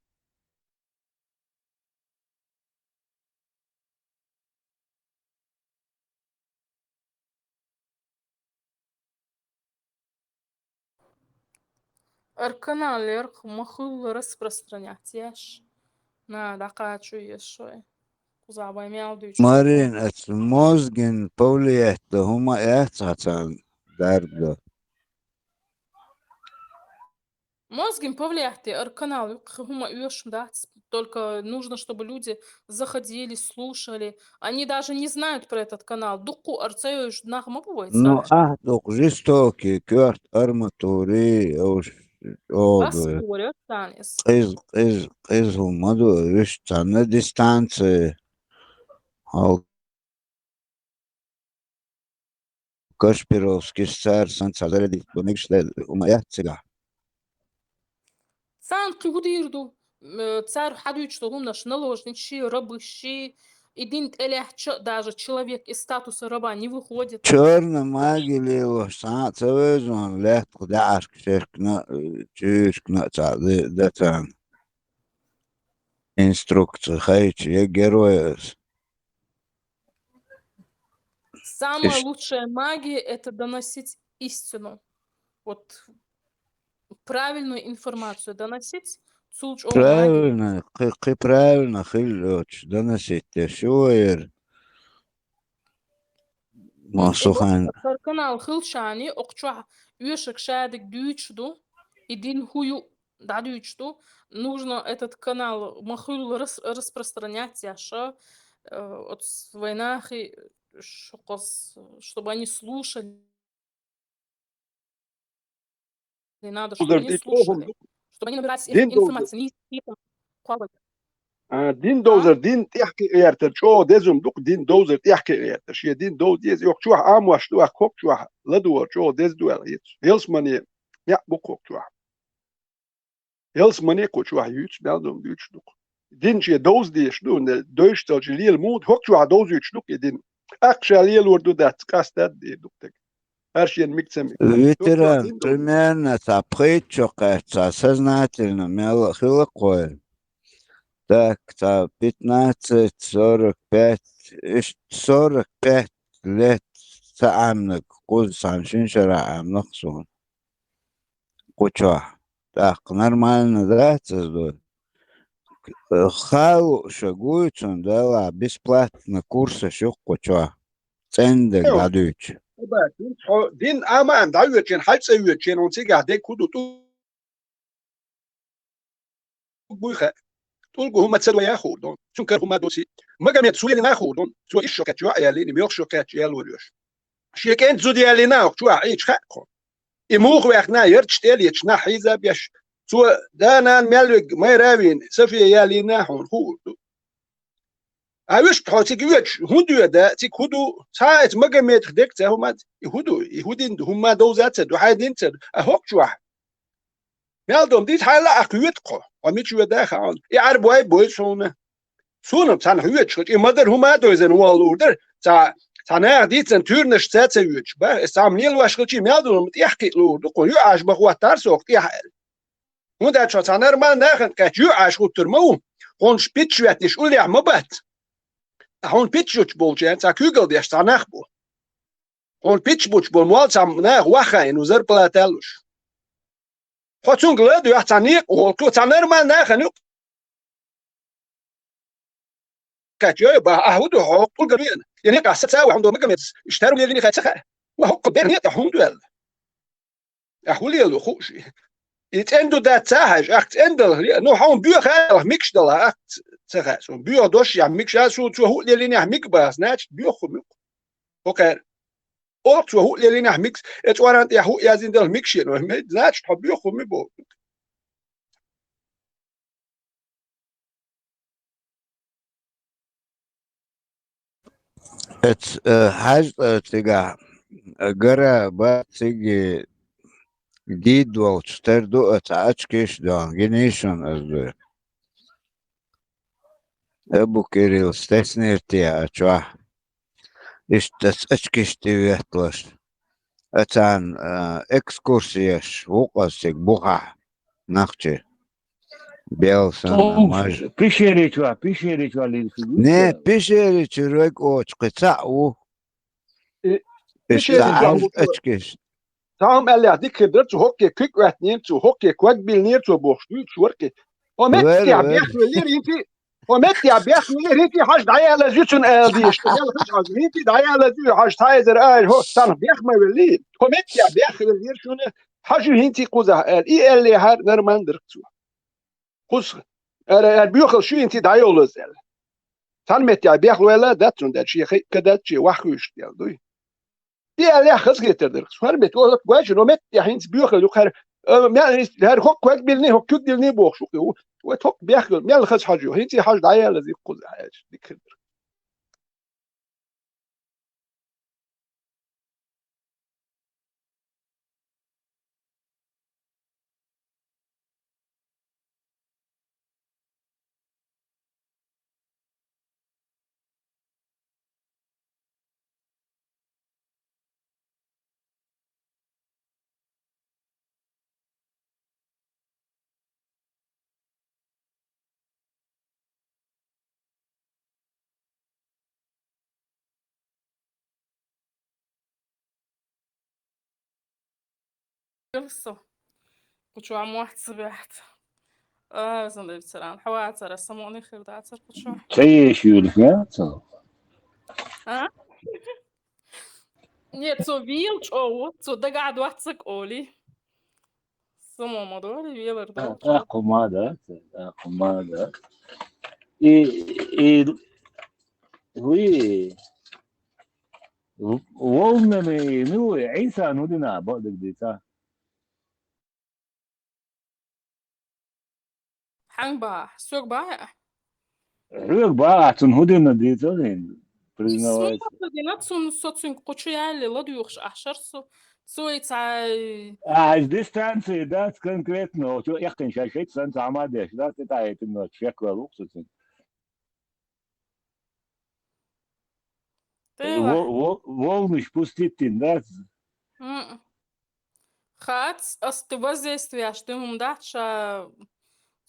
Ар канал ярх ма хуьлла распространять еш. На, дӀакхачу еш шой. Кхуза вай мел дуьйцу. Марин, аца мозгин повлиять до хӀума яц хьацан дарба до. Мозгин повлиять де ар канал юккъе хӀума оьшуш дац. Только нужно, чтобы люди заходили, слушали. Они даже не знают про этот канал. Дуккху ар ца йоьжу нах ма бу вай цара. Ну, ахь дукха жестокий, коьрта арматури, уж, о, Ас ду. Кореш танис. Къиз, къиз, къиз хӀума ду, виш царна дистанция. Хьал Кашпировский цара санна цхьа зарядить бан мегаш ле, хӀума яц цигахь. Царна кхин хӀу дийр ду? М, цара хьадуьйцуш ду хӀуманаш наложничаш, рабыш, и дин тӀелаьхча а даже человек из статуса раба не выходит. Чёрна маги лелош цхьа а ца вевза ван лаьттах даьӀашка шеркна, э, чуьйшкна а цхьа де-, де царна. Инструкция хайча, я герой ас. Самая лучшая магия — это доносить истину. Вот правильную информацию доносить, цул чӀогӀа магия. Правильно, кхы, кхы правильно хилла йоцуш доносить деш ю вай яра. Ма М, су и вот хан. Сар канал хилчани, окху чохь оьшург шадерг дуьйцуш ду, и дин хӀу ю дӀадуьйцуш ду. Нужно этот канал ма хуьлла рас-, распространять еш, э, оц вайнахи, шо кхоз-, чтобы они слушали. Не надо, чтобы они слушали, чтобы они набирались ин-, информации, не из-, не из-, А, дин довзар, дин тӀехкхиъ гӀертар, чӀогӀа деза хӀума ду-кх дин довзар, тӀехкхиъ гӀертар. Шен дин довза деза, йоккха чохь Ӏамош ду, а кхоккху чохь ладогӀар, чӀогӀа деза ду аьлла хета. Ялсамане некъ бу кхоккху чохь. Ялсамане кху чохь юьйцу, мел ду-м дуьйцуш ду-кх. Дин шен довза дезаш ду, хӀунда дойшцалча лела муха ду, хӀокху чохь довзуьйтуш ду-кх и дин. ТӀаккха ша лелор ду дац, къастад дийр ду-кх тега. ХӀара шена миг ца миг. Ветеран, примерно, цхьа пхийтта шо кхаьчча, цхьа сознательно мел а хила кхойла. Так, цхьа пятнадцать, сорок пять, иштта сорок пять лет ца Ӏамнарг, кхуза цхьана шина шарахь Ӏамнарг суна. Кху чохь. ТӀаккха нормально дац иза дуй? Хало ша гуй цунна, дала бесплатно курсаш ю кху чохь. ЦӀендаг дӀадуьйцу. Хьо дин а ма-, дӀавоьдучу хенахь, хьайн цӀа воьдучу хенахь, хьуна цигахь дерг хӀун ду, тӀулг буй хаьа. ТӀулго хӀума ца дой а хуур ду. Цуьнан кара хӀума доций. Магомед цо ялийна а хуур ду. Цо исс шо кхаьчча йоӀ яьллий, муьлхха шо кхаьчча ялор йош. Шен кӀентан зуда ялийна а, кху чохь Ӏийча хаьа кхо. И муха ваьхна, ярташ тӀе а леташ, нах хьийза а беш. Цо да-нана мел верг майра а вийна, София ялийна а хьуна хуур ду. Ӏа вуьшта хьо цига воьдуш, хӀун доьду, цига хӀун ду? Цхьа а эца Магомедах дерг ца хӀума ду, и хӀун ду, и хӀун дин ду, хӀумма довза а ца ду, хьайн дин а ца ду, а хӀокху чохь. Мел ду-м дийца, хьайла ахь воьду-кх хьо, хьо мича воьду а хаьа хьуна. И Ӏарбой а бойзу хьуна. Суна-м цхьаьна хьоьдуш хилча, и ма-дарра хӀума а дойзина вон луур дара, цхьа, цхьа наха дийцина туьрнаш ца, ца воьдуш, ба, аса цхьамма лелош хилчий, мел ду-м тӀехкхиъ луур ду-кх хьуна, юьхьӀаьржа ма хӀоттара сох тӀехь аьлла. ХӀунда аьлча хьо цхьа нормальни нахана кхаьчча, юьхьӀаьржа хӀуттур ма ву, хьуна шпиташ ветташ уллехь ма бац. Хьуна пичча болчу цхьа куьйгалла деш цхьа нах бу. Хьуна пичча болу мол цхьа наха ваххаийна, зарплата луш. Хьо цуьнга ладоьгӀна цхьа некъа гӀуллакх, цхьа нормальный нахана юкъа кхаьчча, йой, бах, ахьа хӀун ду хьо, хӀокху гавена? Я некъа саца вахана до Магомедас, иштта хӀара лелийна хай ца хаьа. Ва хӀокху бер некъа хӀун ду аьлла? Ахьа хӀун лело хууш и? И цӀена ду дац ца хьажа, ахьа цӀена дала, ну, хьуна боьха а, микаш дала, ахьа ца хаьа суна. Боьха дош яхьа микаш а, суна цо хӀуъа лелийнехь миг баха, значит, боьха хӀума ю-кх. ХӀокхара. Оха цо хӀуъа лелийнехь микс, э, цӀоран тӀехь хӀуъа яздина дала микаш йина, значит, хьо боьха хӀума ю боху. Эц, э, хьажа, э, цигахь, э, гара бан цига гид волчу тера ду а цхьа ачкиш а доьгӀна, гинийшан ас дуй. Абу Кирилл, стеснийр те а чохь? Иштта ас ачкиш тӀе ветталаш. Ацарна, а, экскурсияш ву-кх ас цига бухахь, нах чу. Бел санна, маж. Пещерича, пещерича лийр шу. Не, пещерича ройг оцу кхин цхьаъ ву. И Иштта пещерича хьажа ву. Ачкиш. Цхьа хӀума аьллехь дика хир дара, цу хӀокке куьг оьттинера, цу хӀокке ког биллинера цо бохуш дуьйцуш вара-кх и. ХӀо меттехь бехвеллера хӀинций, хӀо меттехь бехвеллера хӀинций, хьажа дӀаялаза ю цунна ала дийша. Мел хаза хьажа, хӀинций дӀаялаза ю, хьажа цхьа эзар ара, хӀо, царна бехма веллий. ХӀо меттехь бехвеллера шуна, хьажа ю хӀинций кхузахь аьлла. И аьллехьара нормально дара-кх цо. Кхуза, ара, ара, боьхалла шу хӀинций дӀайолаза аьлла. Цхьана меттехь бехвелла дац цунна даьлла, шен хи-, кадат шен ваххуьйшуш аьлла дуй. И аьллехь хаза хетар дара. ХӀара метте, о, гой шу, но метте хӀинца боьхалла ю, хӀара, э, мя-, хӀара хӀокху ког биллиний, хӀокху куьг диллиний бохуш ву-кх и. Вай хӀокху бехк йолу, мел хаза хьажа ю. ХӀинца и хьажа дӀаялаза ю кхуза хьаьжча, дика хир дара. Со. Кху чохь мохь ца баьхьта. А, везан Дела, царан хьо вацара, самони хир дацара кху чохь. Ца еш юьлхна, ца? А? Нет, цо вийла чӀогӀа, цо дагахь доццаг олий. Само ма дори, велар А, долчу. ТӀаккха ма да, тӀаккха ма да. И, и, хӀуй, в-, волнами, ну, Ӏийсан хӀун дина, бакъдерг дийца? Хьанга бахьа? Соьга бахьа? Хьоьга бахьа, цунна хӀун дина дийцал хӀинца? Признавайся. Со хӀун дина, цунна, со цуьнга кху чу яьлла, ладуьйгӀуш ахьа шар со. Цо и цхьа А, хьайца дистанция дац конкретно, оцу эккхина шаьш хӀетта санна цхьа хӀума деш дац, тӀе тӀаьхьа хӀеттина ночу шеквелла ву-кх со цуьнга. Тема. Во-, во-, волнаш пустить дина дац? М-м. Хац, ас тӀе воздействиеш тӀе хӀума дац, ша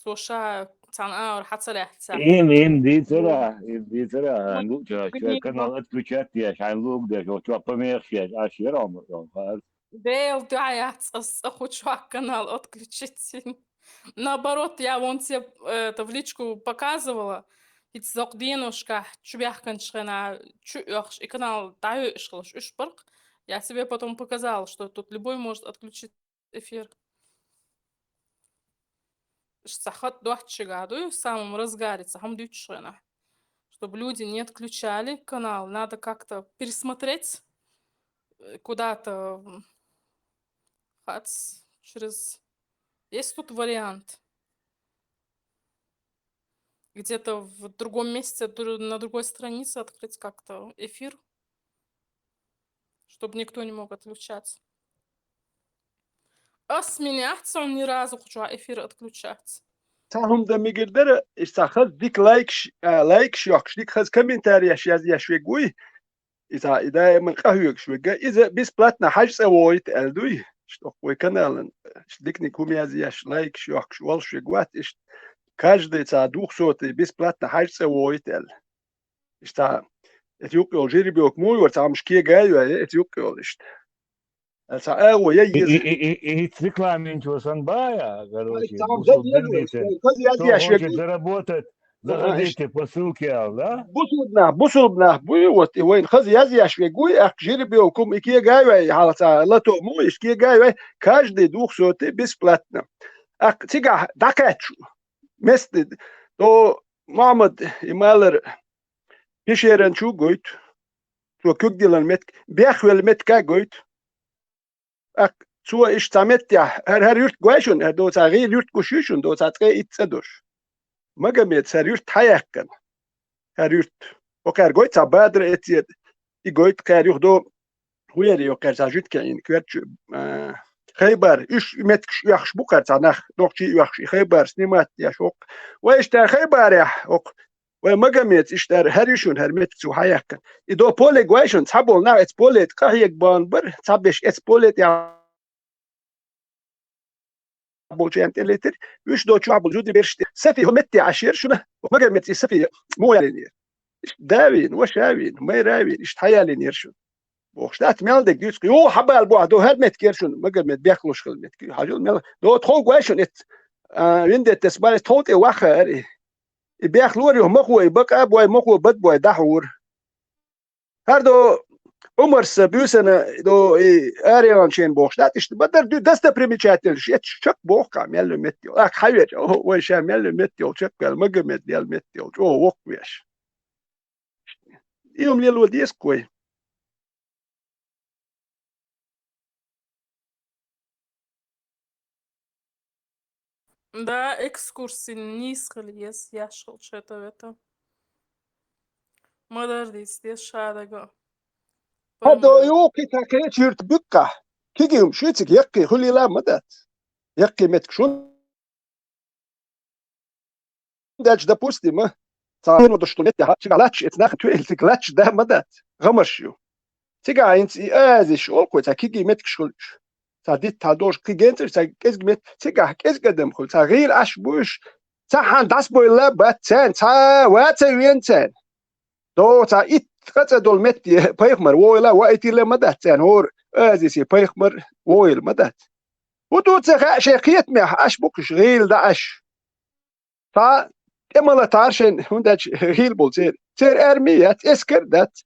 цо ша цхьана агӀор хьан ца лаьцна. Им, им дийцара, им дийцара, хьайн лууча, шайн канал отключать деш, хьайн луг деш, оцо помехаш еш, аш яра хьо ма, хьо хац. Дела дуьхьа яц ас цӀа кху чохь канал отключить йина. Наоборот, я вон тебе, э, это, в личку показывала, хӀинца доккха деношкахь чубаьхканчу хенахь чу оьхуш, и канал дӀайоьуш хилаш, уьш бара-кх. Я тебе потом показала, что тут любой может отключить эфир. Ш-, цхьа хатӀ доццушехь дуй, в самом разгаре цхьа хӀума дуьйцучу хенахь. Чтобы люди не отключали канал, надо как-то пересмотреть, э, куда-то, м, хац, через... Есть тут вариант? Где-то в другом месте, дру-, на другой странице открыть как-то эфир, чтобы никто не мог отключаться. Ас минехь цунна ни разу кху чохь эфир отключаться. Цхьа хӀума дан мегар дара, иштта цхьа хаза дика лайкаш, а, лайкаш йохкуш, дика хаза комментарияш язъеш верг вуй. Иза и даиман къахьоьгуш верг. Иза бесплатно хьажа цӀа вогӀийта аьлла дуй. Иштта вай каналан, иштта диканиг хӀума язъеш, лайкаш йохкуш волуш верг вац, иштта каждый цхьа двухсотый бесплатно хьажа цӀа вогӀийта аьлла. Иштта, эцу юкъе йолу жеребьёвка муха йора, цхьа хӀумнаш кегай а йой, эцу юкъе йолу иштта. Цхьа агӀо яй еза. И, и, и, и, и, и, рекламинчо сан бая, короче, бусулба деррица. Кто хочет заработать, заходите по ссылке, да? Бусулба нах, бусулба нах буй, вот, и вайн хаза язъеш вегуй, ах, жеребьёвка хӀума и кегай вай, хьалха цхьа лото муха, иштта кегай вай, каждый двухсотый бесплатно. Ах, цигахь дӀакхаьчча, месте, до Мухьаммад и Малар пещеран чу гойту. Цо куьг диллина меттиг, бехвелла меттиг а гойту. ТӀаккха цо иштта цхьа меттехь, хӀара, хӀара юрт гой шуна, хӀара до цхьа гӀийла юрт гуш ю шуна, до цхьа цкъа итт цӀа долуш. Магомеда хӀара юрт хьаяьккхина. ХӀара юрт. Окхара гойту цхьа бадра эцера, и гойту кхара юха до, хӀун яра йо кхара цхьа жуьтка яйна коьртачу, а, Хайбар, уьш меттигаш оьхуш бу кхара цхьа нах, нохчий оьхуш, и Хайбар снимать деш воккха. Вай иштта Хайбарехь, окху Вай Магомед, иштта аьлла, хӀара ю шуна, хӀара меттиг цо хьаяьккхина. И до поле гой шуна, цхьаболу нах эцу поле тӀе къахьега бахана бара, цхьаберш эцу поле тӀехь болчарна тӀелетира, уьш до чохь болу зудий берш тӀе. Сафи хӀо метте Ӏаш яра шуна, Магомед и Сафи муха ялийнера. Иштта да вийна, ваша вийна, майра вийна, иштта хьаялийнера шуна. Бохуш дац, мел дерг дуьйцу, юха хьабала бохьа до хӀара меттиг яра шуна, Магомед бехлуш хила меттиг. Хьажал мел, до тхов гой шуна эцу, а, виндеттас бара, эцу тхов тӀе вахара и. И бехлора юха махо, и бакъа а бой, махо бад бой, дӀахьура. ХӀара до Ӏумарса буьйсана до и ариончен бохуш дац, иштта бадар ду достопримечательность, эцу чекх боху кхаа мел ю метте йолу. Ах, хьаьвеча, оха, вай ша мел ю метте йолу чекх ваьлла, Магомед лела метте йолчу, оха, воккха веш. И хӀума лело деза кхой. Да, экскурсийн нийса хила еза, яшхалча это, это. Ма-дарра дийца деза шадага. Хьадо юххе цхьа кхечу юьрта буьггахь. Кигиум шуьйциг яккхий хуьлийла ма дац. Яккхий меттиг шун даьлча, допустим, а, цхьа хӀун долуш ду меттехь, цигахь лаьтташ, эцу нахана туьйхьа цигахь лаьтташ да ма дац, гӀамаш ю. Цигахь хӀинца и оазис олу кхуьй, цхьа кегий меттигаш хуьлуш. Цхьа дитт хьан долуш кхин генцаш, цхьа кӀезиг метта, цигахь кӀезиг адам хуьлу, цхьа гӀийла Ӏаш буьйш, цхьа хьан дӀасабойла бац царна, цхьа ваца вен царна. До цхьа итт къа цӀа долу метте пайхамар вогӀийла, ваийтийла ма дац царна, хӀора оазисе пайхамар вогӀийла ма дац. ХӀун ду ца хаьа шайн кхетамехь, Ӏаш бу кхуьш гӀийла дӀа Ӏаш. Цхьа тӀе ма латахьара шайна, хӀунда аьлча гӀийла болу церан. Церан арми яц, эскар а дац.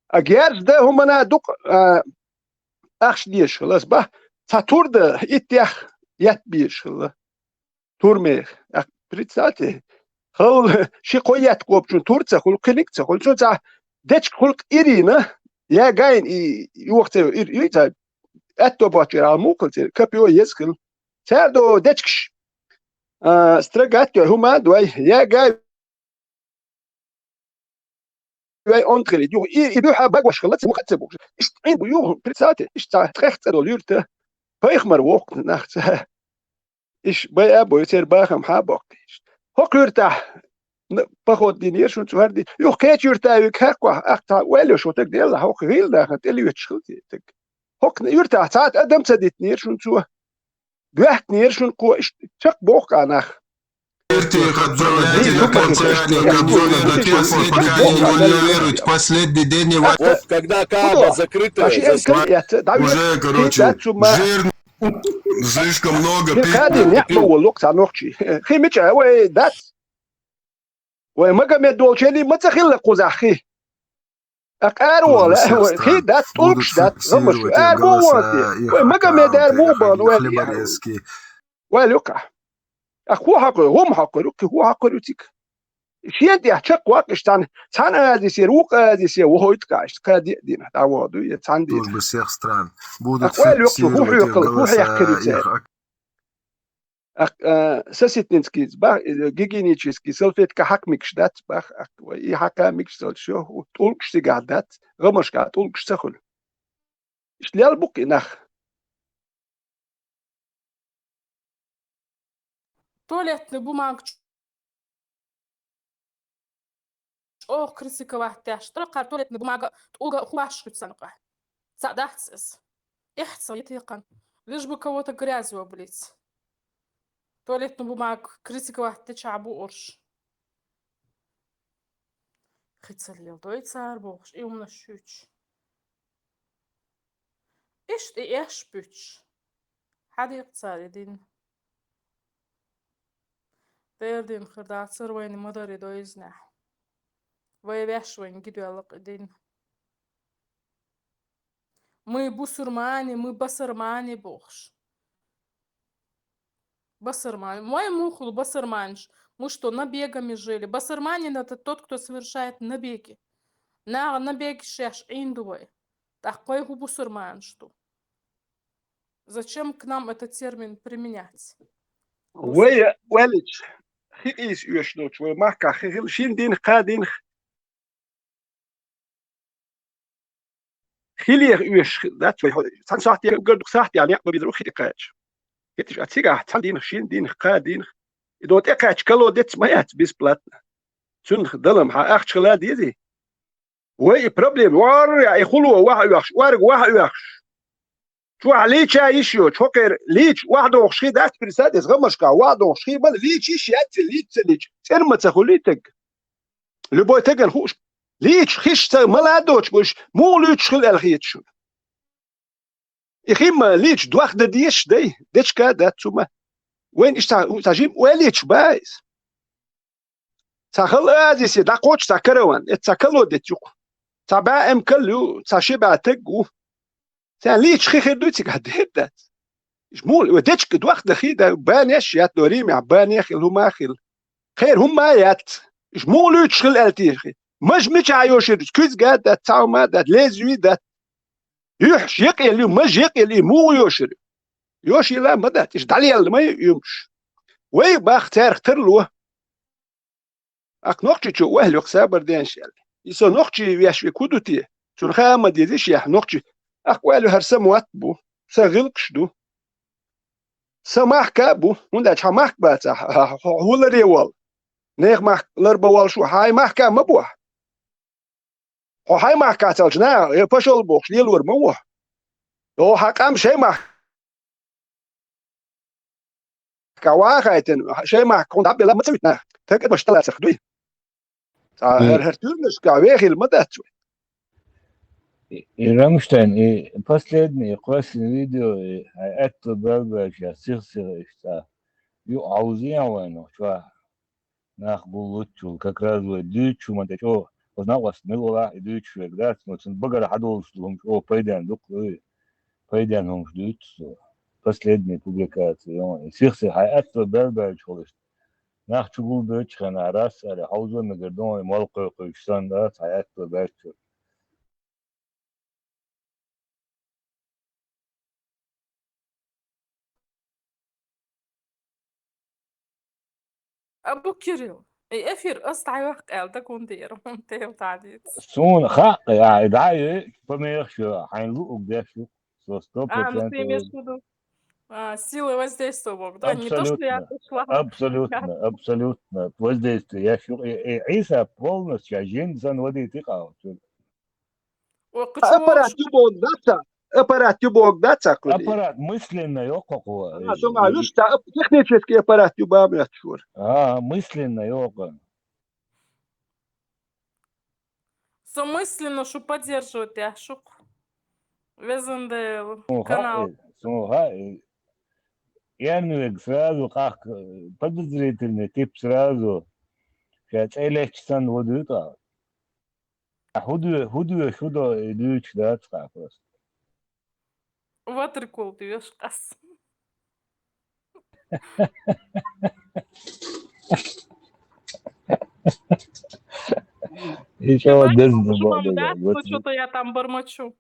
А герз дан хӀумана дукха, а, ахча дезаш хилла. Ас баха, цхьа тур дан иттех етта безаш хилла. Турме. Ах, представьте, хала ши-кхо етта кхобучун тур ца хуьлу, кхиниг ца хуьлу. Цунна цхьа дечиг хуьлу ирина, я гайна и, и йоха ца йо, ир, ир ца, аьтто боцчуьра муха хила церан, копьё еза хила. Цара до дечигаш, а, строгать йой, хӀума а дой, я гай вай онда хилийта. Юха и, и дуьхьа багош хилла, ца вуха ца бухуш. Иштта Ӏин бу юха, представьте, иштта цхьа ткъех цӀа долу юьрта. Пайхамар воккху нах ца. Иш байа а бой, церан бахам хьа а боккхуш. ХӀокху юьртахь н-, поход динера шуна цу хӀара ди. Юха кхечу юьрта а вига хьаькхвахь, ахта ваьлла шо таг делла, хӀокху гӀийла даха тӀелоьцуш хила те таг. ХӀокху юьртахь цхьа а адам ца дитинера шуна цо. Боьхкинера шуна кхо, иштта чекх боху кхаа нах. Верьте их отправлять на концерт, на концерт, на концерт, пока они не веруют, последний день его. Вот когда Кааба закрытая, уже, короче, жир, слишком много пищи. Кади неӀ ма волу кху цхьа нохчий. Хи мича вай дац? Вай Магомед волчерий ма ца хилла кхузахь хи. Акъ ара вала, вай хи дац, тӀулгаш дац, гӀамаш ю. Ара бу ван те. Вай Магомед ара бу бан, вай лиъа. Вай лукъа. Акъ хӀун хьакхуьру, гӀум хьакхуьру, кхин хӀун хьакхуьру цига? Шен тӀехь чекх ваккхаш цхьана, цхьана оазисе, вукху оазисе вохуьйту каш, кхаа диъ дина, дӀавоха дуй, я цхьана диъ. Служба всех стран. Будут фиксировать их голоса, их ак- Ах, а, соситницкий, бах, э, гигиенический салфетка хьакха мегаш дац, бах, ах, вай и хьакха мегаш долчу, тӀулгаш цигахь дац, гӀамашкахь тӀулгаш ца хуьлу. Иштта лел бу-кх и нах. Туалетный бумага чӀогӀа критиковать деш дара, кхара туалетная бумага тӀулга хӀун баш хуьцу сан къа. Цхьаъ дац иза. Эхь ца йитийкхана. Лишь бы кого-то грязью облить. Туалетную бумагу критиковать дечахь бу уьш. Хи ца леладой цара бохуш, и хӀуманаш шуьйцуш. Иштта и эш буьтуш. Хьадийкъа цара и дин. Дера дин хир дацара вайна ма-дарра и дойзнехь. Вай ваьш вайна гидоьлла-кх и дин. Мы бусурмане, мы басармане бохуш. Басармане. Вай муха ю басарманаш? Мы что, набегами жили? Басарманин — это тот, кто совершает набеги. Наха набеги шаьш Ӏийна ду вай. ТӀаккха вай хӀун бусурманаш ду? Зачем к нам этот термин применять? Вай, валич, хи къийса оьшуш долчу вай махкахь хи хила шин дийнах, кха дийнах. Хилеха оьшуш хи дац вай хьо-, цхьана сахьте угар дукха сахьте а некъ ма беза хи тӀекхача. ХӀеташ а цигахь цхьана дийнах, шин дийнах, кха дийнах. И до тӀекхача кало дец ма яц бесплатно. Цунах далам хьан ахча хила дезий? Вай и проблема, варра, и хуло ваха оьхуш, орга ваха оьхуш. Чохь лийча йиш йоцуш, хӀокхера лийча охьадохуш хи дац, пирса деза гӀамашка, охьадохуш хи бала лийча йиш яц, лийча ца лийча, цӀена ма ца хуьлий таг. Любой тагана хууш, лийча хиш ца мала доцуш бу уьш, муха луьйчуш хила аьлла хеташ шуна. И хи ма лийча дохда дезаш дай, дечка а дац цу ма. Вайна иштта цхьа жима ойла йича ба иза. Цхьа хала Азисе дӀакхочу цхьа караван, эца цхьа кало детташ юкъа. Цхьа бӀе эм кал ю, цхьа ши бӀе таг ву. Царна лийча хи хир дуй цигахь, дер дац. Иша мула, вай дечка дохда хи да, банеш яц, до Римехь банех хила, хӀума хила. Кхера хӀумма а яц. Иша муха луьйчуш хила аьлла тешахи. Маж мичахь йошуьйту, куьзга а дац, цхьа хӀума а дац, лезви а дац. Юьхьаш якъелли, маж якъелли, муха йошуьру? Йошийла а ма дац, иша дӀалелла ма ю уьмаш. Вай бах цаьрах тарло. Акх нохчичо охьалуьйкху сабар денаш аьлла. И со нохчий веш век хӀун ду те? Цунна хаа ма деза ишех нохчий. Акх ойла хӀара сан мотт бу, сан гӀиллакхаш ду. Сан махка а бу, хӀунда аьлча хьан махка бацахь, хьо хьуларе волу. Нехан махка ларбан волуш ву, хьайн махка а ма бохьа. Хьо хьайн махкахь цалча наха, э, пашал бохуш, лелор ма ву. Йо, хьан къам шайн махкахь вахайтина, шайн махкахь хьуна дӀабелла ма ца витина. Тагабаш талацарх дуй. Цхьа хӀара, хӀара туьйранашкахь вехийла ма дац вай. И, и Рамштайн, и последний, и кхоьссина видео, и хьайн аьтто бел-баьлча, сих-сиха иштта. Ю Ӏовзийна вайна чохь. Нах гуллуччул, как раз вай дуьйцучу ма тӀе чӀогӀа, оцу накъост мила валахь и дуьйцуш верг дац, но цунна багара хьадолуш ду хӀума чӀогӀа пайденна ду-кх, ой, пайденна хӀумаш дуьйцу цо. Последняя публикация, йо, и сих-сиха хьайн аьтто бел-баьлча хуьлуш. Нах чу гулбоьдучу хенахь, рас аьлла, хьовзо мегар ду, и мол кхойкхуьйтуш санна дац, хьайн аьтто баьлча. Абу Кирилл, и эфир ас дӀайохку аьлла дагон дера, хӀунда тӀе дӀадийца? Суна хаьа, и дӀа а йой, помехаш йо, хьайна луъург деш ю, со сто процентов. А, ну, ты имеешь в виду, а, сила воздействия боху, да? Не то, что я пришла. Абсолютно, абсолютно, абсолютно. Воздействие еш ю. И, и Ӏийса полностью жин санна вадийта и къа. Ой, кху чу аппарат ю боху дац цхьа? Аппарат ю боху дац цхьа кху? Аппарат мысленно йо кхо кхо. А, со ма вуьш цхьа ап-, технический аппарат ю боху моьттуш вара. А, мысленно йо кхо. Со мысленно шу поддерживать деш ю-кх. Везан Дела, суна канал. Хаьа, суна хаьа, и эрна верг сразу къахка, подозрительный тип сразу. Ша цӀе лечча санна вадуьйту. ХӀун дуьйцу, хӀун дуьйцу, хӀун до и дуьйцуш дац хьан просто. Ватрикул дуьйцу къас. И чӀогӀа деза ду боху. Что-то я там бормочу.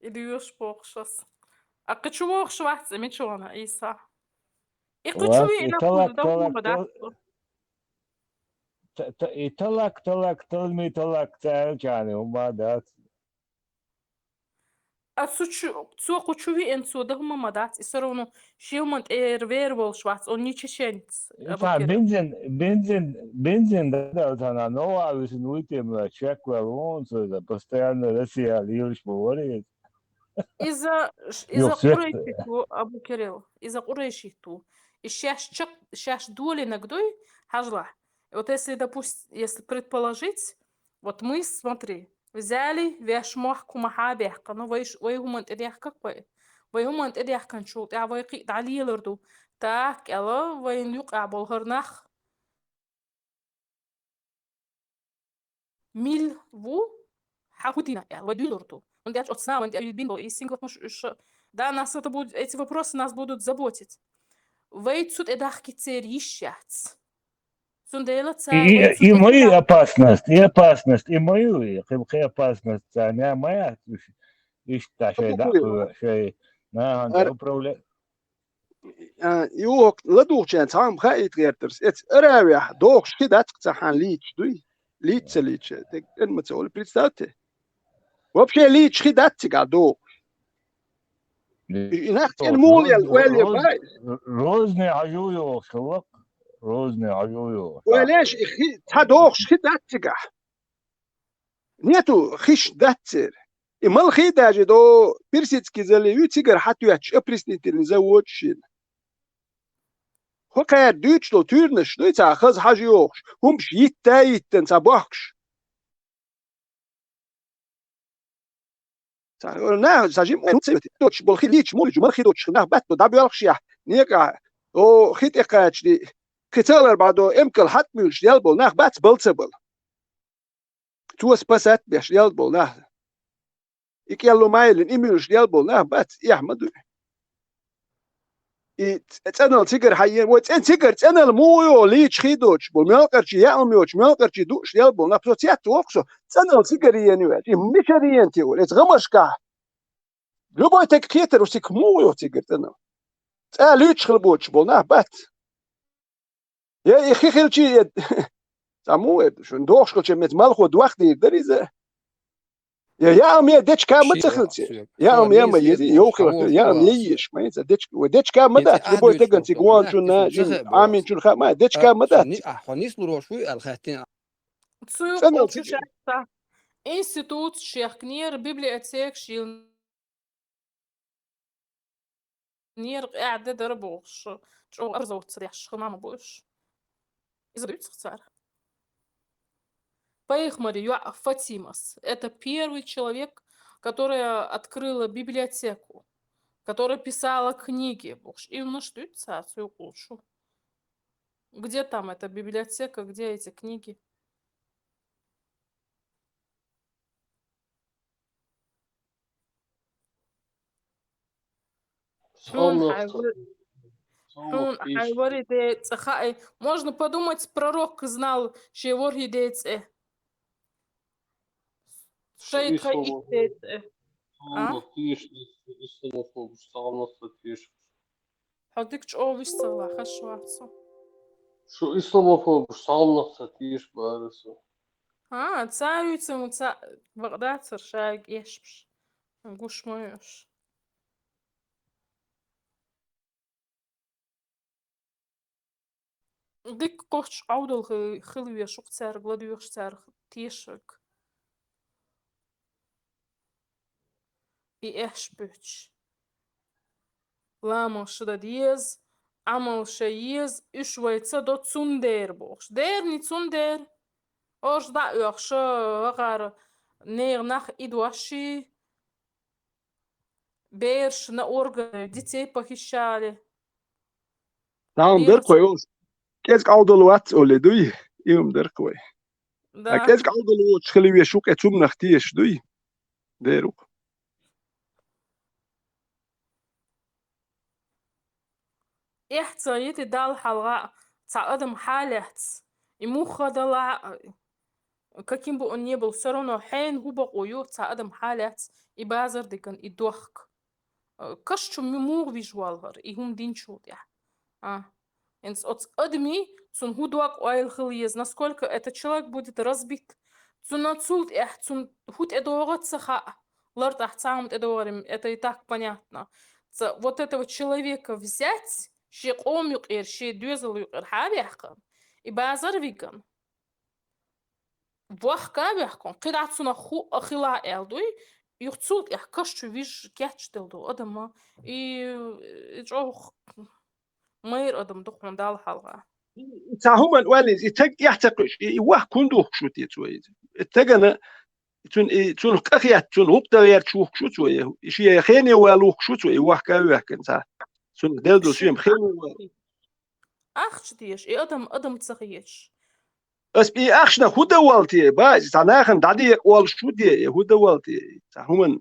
И дуьйцуш бохуш ас. А кху чу вохуш вац, и мича вахана, Ӏийса? И кху чу веана талак, хӀунда талак, ма дац? Та-, та-, и талак, талак, талми талак, цаьрчани хӀума дац. А цу чу-, цо кху чу веана, цо дан хӀума ма дац, и всё равно шен хӀуман тӀера вер волуш вац, он не чеченец, и Абу Кирилл. Бензин, бензин, бензин дадал цхьана, новкъа висина вуй те ма, чекваьлла вон цо иза, постоянно Россия лелаш ма вара иза. Иза, ш-, иза къурайшит ву, Абу Кирилл, иза къурайшит ву. И шаьш чакх-, шаьш долийнарг дуй, хьажалахь. Вот если, допуст-, если предположить, Вот мы, смотри, взяли, веш мохк хӀума хьа а баьккхина, вай ш-, вай хӀуманна тӀедехкак вай. Вай хӀуманна тӀедехканчул тӀехьа вай кхиъ дӀалелар ду. Так, аьлла, вайна юкъахь болу хӀара нах мила ву, хьан хӀу дина аьлла, вай дуьйлур ду. ХӀунда аьлча оцу нахана тӀе бина болу и сингаттамаш уьш, да, нас это буд-, эти вопросы нас будут заботить. Вай цу тӀе дахкийта церан йиш яц. Цундела цара вай И, цу и тӀе мою дахкийта. Опасность, и опасность, и мою, и кхин, кхин опасность царна ма яц уьш. Иштта шайн Аку даккха, кхуйо. Шайн нахана Ар- управля-, А, юха ладугӀучарна цхьа хӀума хаийта гӀертарс. Эца аравехь дохуш хи дац-кх цхьаьна лийча дуй? Лийча ца лийча, тӀе ма ца олу, представьте. Вообще лийча хи дац цигахь дохуш. И нах цӀена муха лела, ойла е бай. Розни хьажу йохуш хилла-кх. Розни хьажу йохуш. Ойла еш, и хи, цхьа дохуш хи дац цигахь. Нету, хиш дац церан. И мала хи даже до Персидский залив ю, цигара хьатоьттуш опреснительный завод шина. ХӀокхара дуьйцуш долу туьйранаш дуй цхьа хаза хьажа йохуш, хӀумаш йитта а йиттина цхьа бохкуш. Цхьа, нах, цхьа жима доцуш болу хи лийча, муьлхачу мала хи доцуш нах бац, дӀабоьлхуш яхь, некъахь, о, хи тӀе кхача ди, кхин ца лар бӀа до, эмкал хьатмуьйлуш ял болу нах бац, бал ца бала. Цо спасать беш ял болу нах. И кӀеллу ма йиллина, и муьйлуш ял болу нах бац, эхь ма дуй. И ц-, цӀанал цигара хьаен, вай цӀен цигара цӀанал муха йо, лийча хи доцуш бу, мелкъарчий яа ма йоцуш, мелкъарчий дууш ял болу нах, со цец воккху со, цӀанал цигара ен ю аьлла, и мичара ен те вара, эца гӀамашкахь. Любой тайга кхетар ву цигахь муха йо цигара цӀанал. ЦӀа луьйчуш хила боцуш болу нах бац. Я и хи хилчий, я цхьа муха вай, шуна дохуш хилча, меца малхо дох дийр дара иза. Я, я ам я дечка ма ца хилча. Я ам я ма ези, йов хила, я ам я еш, ма еза, дечка, вай дечка ма дац, любой таган цига вон чунна, жин, амин чун ха ма, дечка ма дац. Хьо нислур ваш вуй аьлла хаьттина. Цу юкъа шаьтта институт шехкнера, библиотека шил нера къаьхьа де дара бохуш, чӀогӀа образоваться деш хила ма бу уьш. Иза дуьйцу цара. Пайхамари йоӀ Фатимас. Это первый человек, которая открыла библиотеку, которая писала книги бохуш. И уьш дуьйцу цара цу юкъа шу. Где там эта библиотека, где эти книги? Хьуна хьайвар-, хьуна хьайвари децӀа хаьа. Можно подумать, пророк знал шен ворхӀи децӀе. Шайн тхай итт децӀе. А? Хьо дика чӀогӀа вист ца гӀала хаш вац со. Шу исламофобаш схьалнах ца тийша бара со. А, царца ма ца бакъдацар шайга эшпаш. Гуш ма йош. Дика кхоччуш Ӏовдал хи-, хила веш ву-кх цаьрга ладоьгӀуш цаьрга тешарг. И эш буьтуш. Ламаз дан деза, Ӏамал шайн еза, уьш вай ца до цундела бохуш. Дера ни цундела. Орш дӀа а оьхуш, вахара нехан нах и дош ший, бераш на органы детей похищали. Там дерг вай олуш. КӀезиг Ӏовдал вац олий дуй, и хӀума дерг вай. Да. А кӀезиг Ӏовдал воцуш хила веш ву-кх, цунах тешаш дуй? Дера ву-кх. Эхь ца йити Далла хьалха цхьа адам хьалаьц. И муха дала, каким бы он ни был, всё равно хьайна хӀун бакъо ю, цхьа адам хьалаьц, и базар диган, и дохк. Э, каш чу м-, муха вижа валхара, и хӀума динчул тӀехь. А. ХӀинца оцу адамий, цунна хӀун дог-ойла хила еза, насколько этот человек будет разбит. Цунна цул тӀехь, цунна хӀун тӀедогӀа ца хаьа. ЛартӀахь цхьа хӀума тӀедогӀарий, это и так понятно. Ца, вот этого человека взять, шен къоман юкъера, шен доьзал юкъера хьа а ваьккхина, и базар виган. Вохка а ваьккхина, кхидӀа цунах хӀуъа хила аьлла дуй, юха цул тӀехь каш чу вижа кечделла ду адама, и, и чӀогӀа майра адам ду хьуна Далла хьалха. И цхьа хӀуманна оаллийна, и таг эхь ца кхуьуш, и, и вахка хӀунда вухкуш ву те цо иза? И тагана, цун, и, цунах къахетта, цунах гӀуллакх дан гӀерташ вухкуш ву цо, и, и шен хене вала вухкуш ву цо, и вахка а ваьхкина цхьа. Цунах делла долу шен хене вала. Ахча дезаш, и адам, адам ца хеташ. Ас и ахчанах хӀун дан волла те, ба, иза цхьа нахана дӀадекъа воллуш ву те, и хӀун дан волла те, цхьа хӀуманна.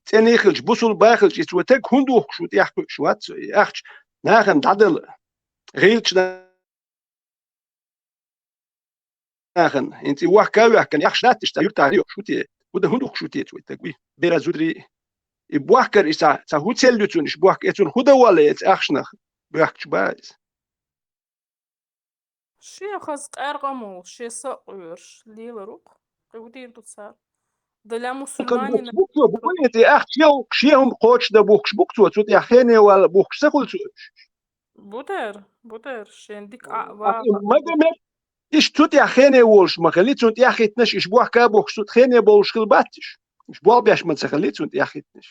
ЦӀена хилча, бусулба хилча, и цо таг хӀунда вухкуш ву, тӀехь кхуьуш вац цо, и ахча нахана дӀадала. ГӀийлачу нахана, хӀинца и вахка а ваьхкина, ахча дац иштта, цхьа юьртахь йохуш ву те, хӀунда, хӀунда вухкуш ву те цо и таг, уй, бера зударий. И бохкар и цхьа, цхьа хӀун цӀе ю цунна, иштта бохка, и цунна хӀун дан волла, и цхьа ахчанах боьхкуш ба иза? Шен хаза къаьркъа а ма волуш, шен са а къоьруш, лелар ву-кх. Кхин хӀун дийр ду цара? Для мусульманина бухкуш бу, бу, бу, и ахча шен хӀума кхочушдан бухкуш бу-кх цо, цу тӀехь хене вала бухкуш ца хуьлу цо? Бу дера, бу дера, шен дика а, ва, Магомед, иштта цу тӀехь хене волуш ма хилли, цунна тӀехь хӀиттинарш, иштта бохка а бохкуш, цу тӀехь хене болуш хилла бац иштта. Иштта болх беш ма ца хилли, цунна тӀехь хӀиттинарш.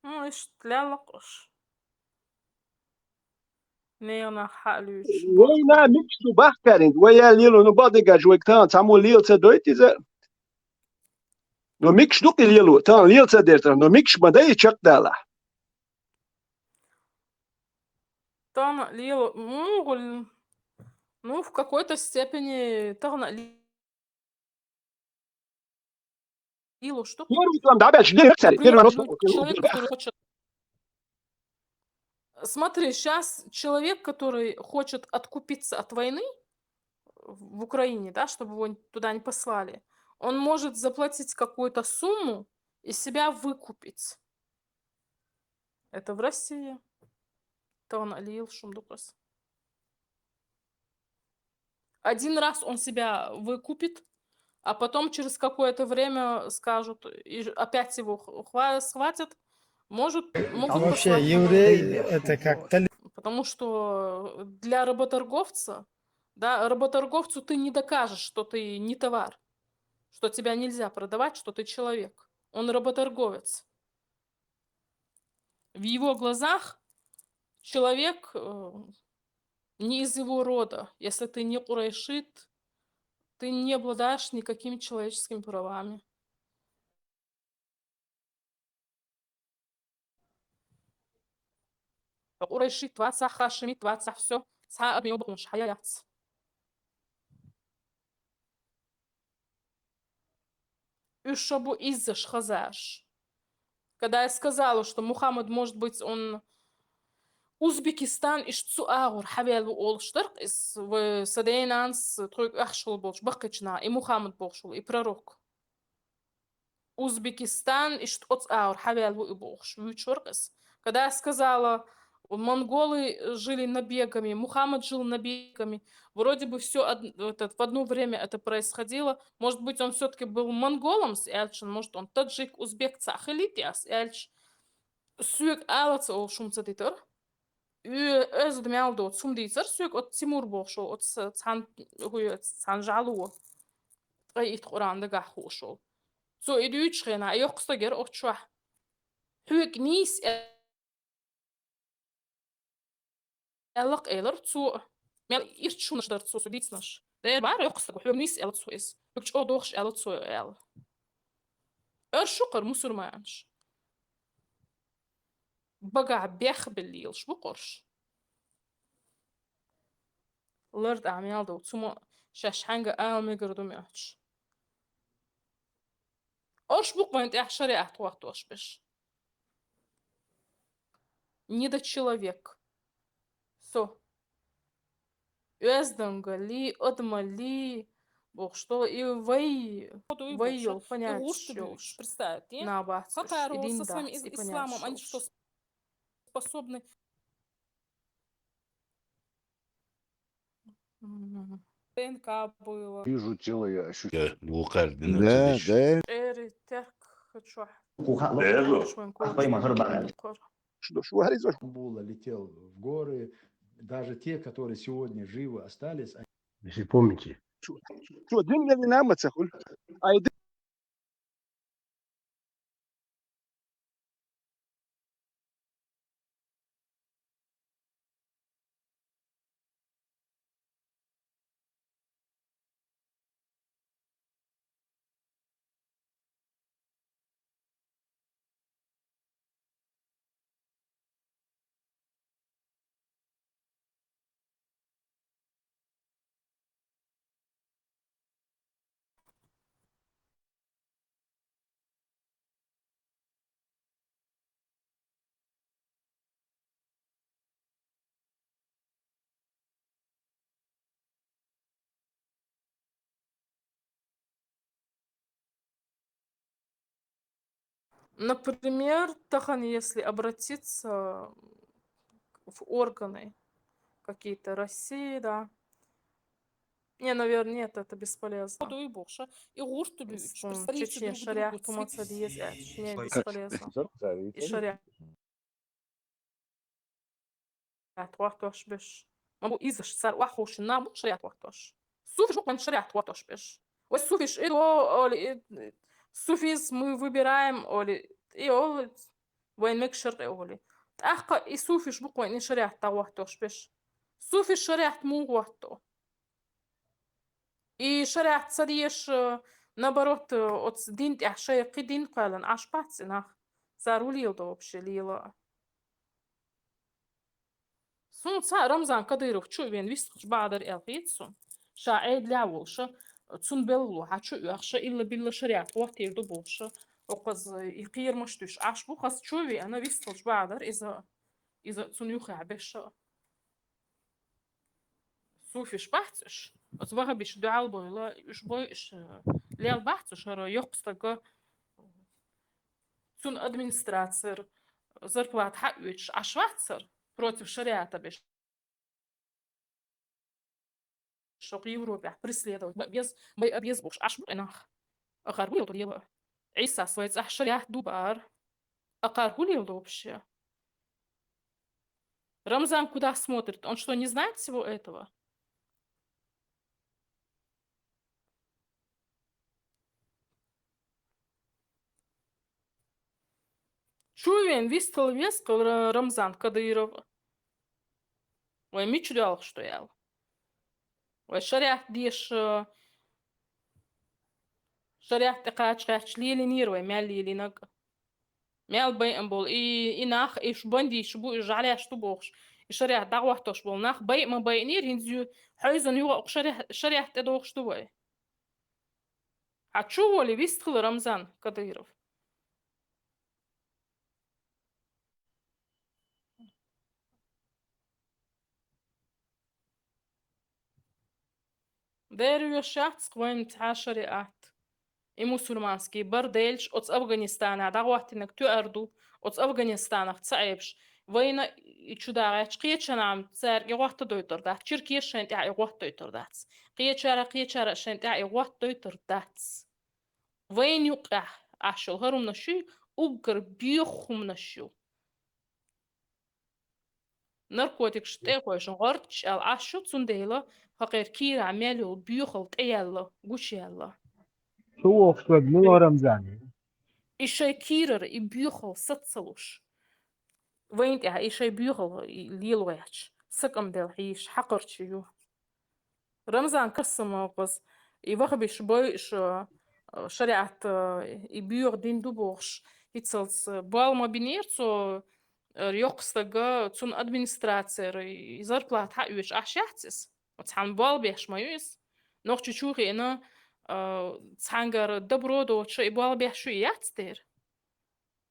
Ну, иштта лелла-кх уьш. Нехан нах хьа а луьйчуш. Вайна микаш ду бахкарин, вай ял лело, ну, бакъдерг аьлча, вайга тахана цхьаммо лела ца дойту иза. Но микаш ду-кх и лело, тахана лела ца дерзар, но микаш ма дай и чекхдалахь. Тахана лела, ну, гӀул-, ну, в какой-то степени тахана ле-, лело, что Первый там, да, опять же, лела цаьрга, первый вопрос. Например, ну, человек, который хочет Смотри, щас человек, который хочет откупиться от войны в Украине, да, чтобы его туда не послали, он может заплатить какую-то сумму и себя выкупить. Это в России. Тахана лела шуна ду-кх ас. Один раз он себя выкупит, а потом через какое-то время скажут, и ж-, опять его х-, хва-, схватят. Может, могут А вообще, послать на еврей войну. Это как-то ли- Потому что для работорговца, да, работорговцу ты не докажешь, что ты не товар, что тебя нельзя продавать, что ты человек. Он работорговец. В его глазах человек, э, не из его рода. Если ты не курайшит, ты не обладаешь никакими человеческими правами. Курайшит вацахь, хашимит вацахь, всё, цхьа а адамийн бакъонаш хьаяц. Уьш шо бу иззаш хазаш. Когда я сказала, что Мухаммад, может быть, он Узбекистан, иштта цу агӀор хьаваьлла ву олуш дара-кх иза, вай са ден-нанас тхоьга оьхуш хилла болчу баккхийчу наха, и Мухаммад бохуш волу, и пророк. Узбекистан, иштта оцу агӀор хьаваьлла ву и бохуш, вуьйцуш вара-кх иза. Когда я сказала, монголы жили набегами, Мухаммад жил набегами, вроде бы всё од-, этот, в одно время это происходило. Может быть, он всё-таки был монголом, ас аьлча, может, он таджик, узбек цхьаъ хилийта, ас аьлча, соьга ала ца олуш хӀума ца дитара. Оь-, оьзда мел доцу хӀума дийцара соьга, оцу Тимур бохуш волу, оцу цхьана, хӀуй, цхьана жӀало. Ткъе итт Къуръан дагахь хууш волу. Цо и дуьйцучу хенахь, и йоккха стаг яра оцу чохь. Хьоьга нийса аьлла-кх элира цо. Мел ирча хӀуманаш дара цо, цо дийцинарш. Дера бара йоккха стаг, хьоьга нийса аьлла цо иза. Хьоьга чӀогӀа догӀуш аьлла цо аьлла. Уьш ю-кх хӀара мусульманаш. Багахь бехбелла лелаш бу-кх уьш. Лард Ӏамал ду, цу ма шаьш хьаьнга ала мегар ду моьттуш. Уьш бу-кх вайн тӀехь шариӀат хӀоттош берш. Недочеловек. Со. Оьздангалли, адамалли, бохуш долу и вай, вай йолу понятиеш йолуш. Представь, набац уьш, и дин дац, и понятиеш йолуш. Способны. Мгм. ДНК было. Вижу тело, я ощущаю. Э, вукхар дина Да, чудиш. Да. Эри терк хочу. Куха-, Эзу. Швен Ах, пойма, кулачка. Гьарбара. Кор. Что, что, Харизо? Була летел в горы. Даже те, которые сегодня живы остались, они Если помните. Что, дин не намаца, хуль? Ай, Например, тахан, если обратиться в органы какие-то России, да. Не, наверное, нет, это бесполезно. Дуй бохуш, и гӀурт дуй, Чечне шариат тума ца деза, Чечне бесполезно. И шариат гӀоттош беш. Ма бу изаш цар охьушина бу шариат гӀоттош. Суфиш бу шариат гӀоттош беш. Ой, суфиш, и, о, оли, и, суфизм мы выбираем, оли, и, оли, вайн мег шаркъе, оли. ТӀаккха и суфиш бу кхойни шариат гӀоттош беш. Суфиш шариат му гӀотто. И шариат ца деш, э, наоборот, э, оц дин тӀехь шай кхи дин кхоьллан Ӏаш бац и нах. Цар ву леладо вообще лела. Сунца Рамзан Кадыров чу вен вистхуч бадар эл хит сун. Ша Ӏедля волуша, цун белгало хьа чу оьхша, илла билла шариат гӀоттийр ду бохуша. Окхаза и кхерамаш дуьш Ӏаш бу, хас чу вена вистхуч бадар, иза, иза цун юххехь беша. Суфиш бац уьш. Оцу вахабиш дуьхьал бойла, уьш бой уьш, э, лел бац уьш, хӀара йоккха стага цун администрацияра зарплата хьаоьцуш Ӏаш вацар, против шариата беш. Шо Европехь преследовать ма беза, ма беза бохуш Ӏаш бу нах. Ахар ву лела. Ӏийсас вай цӀахь шариат ду баар. Ахар ву лела вообще? Рамзан куда смотрит? Он что, не знает всего этого? Чу вен вистхила веза Ра-, Рамзан Кадыров. Вай мича доьлхуш ду аьлла? Вай шариат деша, шариат тӀе кхача кхаьчча лелийнера вай мел лелийнарг. Мел байъина болу и, и нах, и шу бандиташ бу, и жӀалеш ду бохуш, и шариат дӀагӀоттош болу нах байъа ма байъинера, хӀинца ю-, хьойзан юха а шариат, шариат тӀе дохуш ду вай. Хьан чу волий вистхила Рамзан Кадыров? Дера вешац вайн цхьа шариат. И мусульманский бар делча, оцу Афганистанехь дӀагӀоттинарг тоьар ду, оцу Афганистанах ца Ӏебаш. Вайна и чу дагӀаьча кхечанхьа цаьрга и гӀоттадойтур дац, черкеша шайн тӀехь и гӀоттадойтур дац. Кхечара, кхечара шайн тӀехь и гӀоттадойтур дац. Вайн юккъехь Ӏаш йолу хӀара хӀуманаш ю, уггар боьха хӀуманаш ю. Наркотикаш тӀе а кхойшина гӀорташ аьлла Ӏаш ю, цундела хӀокхеран кийрахь мел йолу боьхалла тӀеяьлла, гучуяьлла. Шу вохуш верг мила Рамзан? И шайн кийрара и боьхалла саца ца луш. Вайн тӀехь и шайн боьхалла и лело яц. Сакам делла хьийша хьакхарчий ю. Рамзан Касымовгас и вахабиш бойуш, э, шариат, э, и боьха дин ду бохуш, хӀинцалц, э, бал ма бинера цо, э, йоккха стага, цунна администрацияра и зарплата хьаоьцуш Ӏаш яц иза. Цхьана бал беш ма ю иза. Нохчийчу хиъна, э, цхьаьнгара добро доцуша и бал беш ю и яц дера.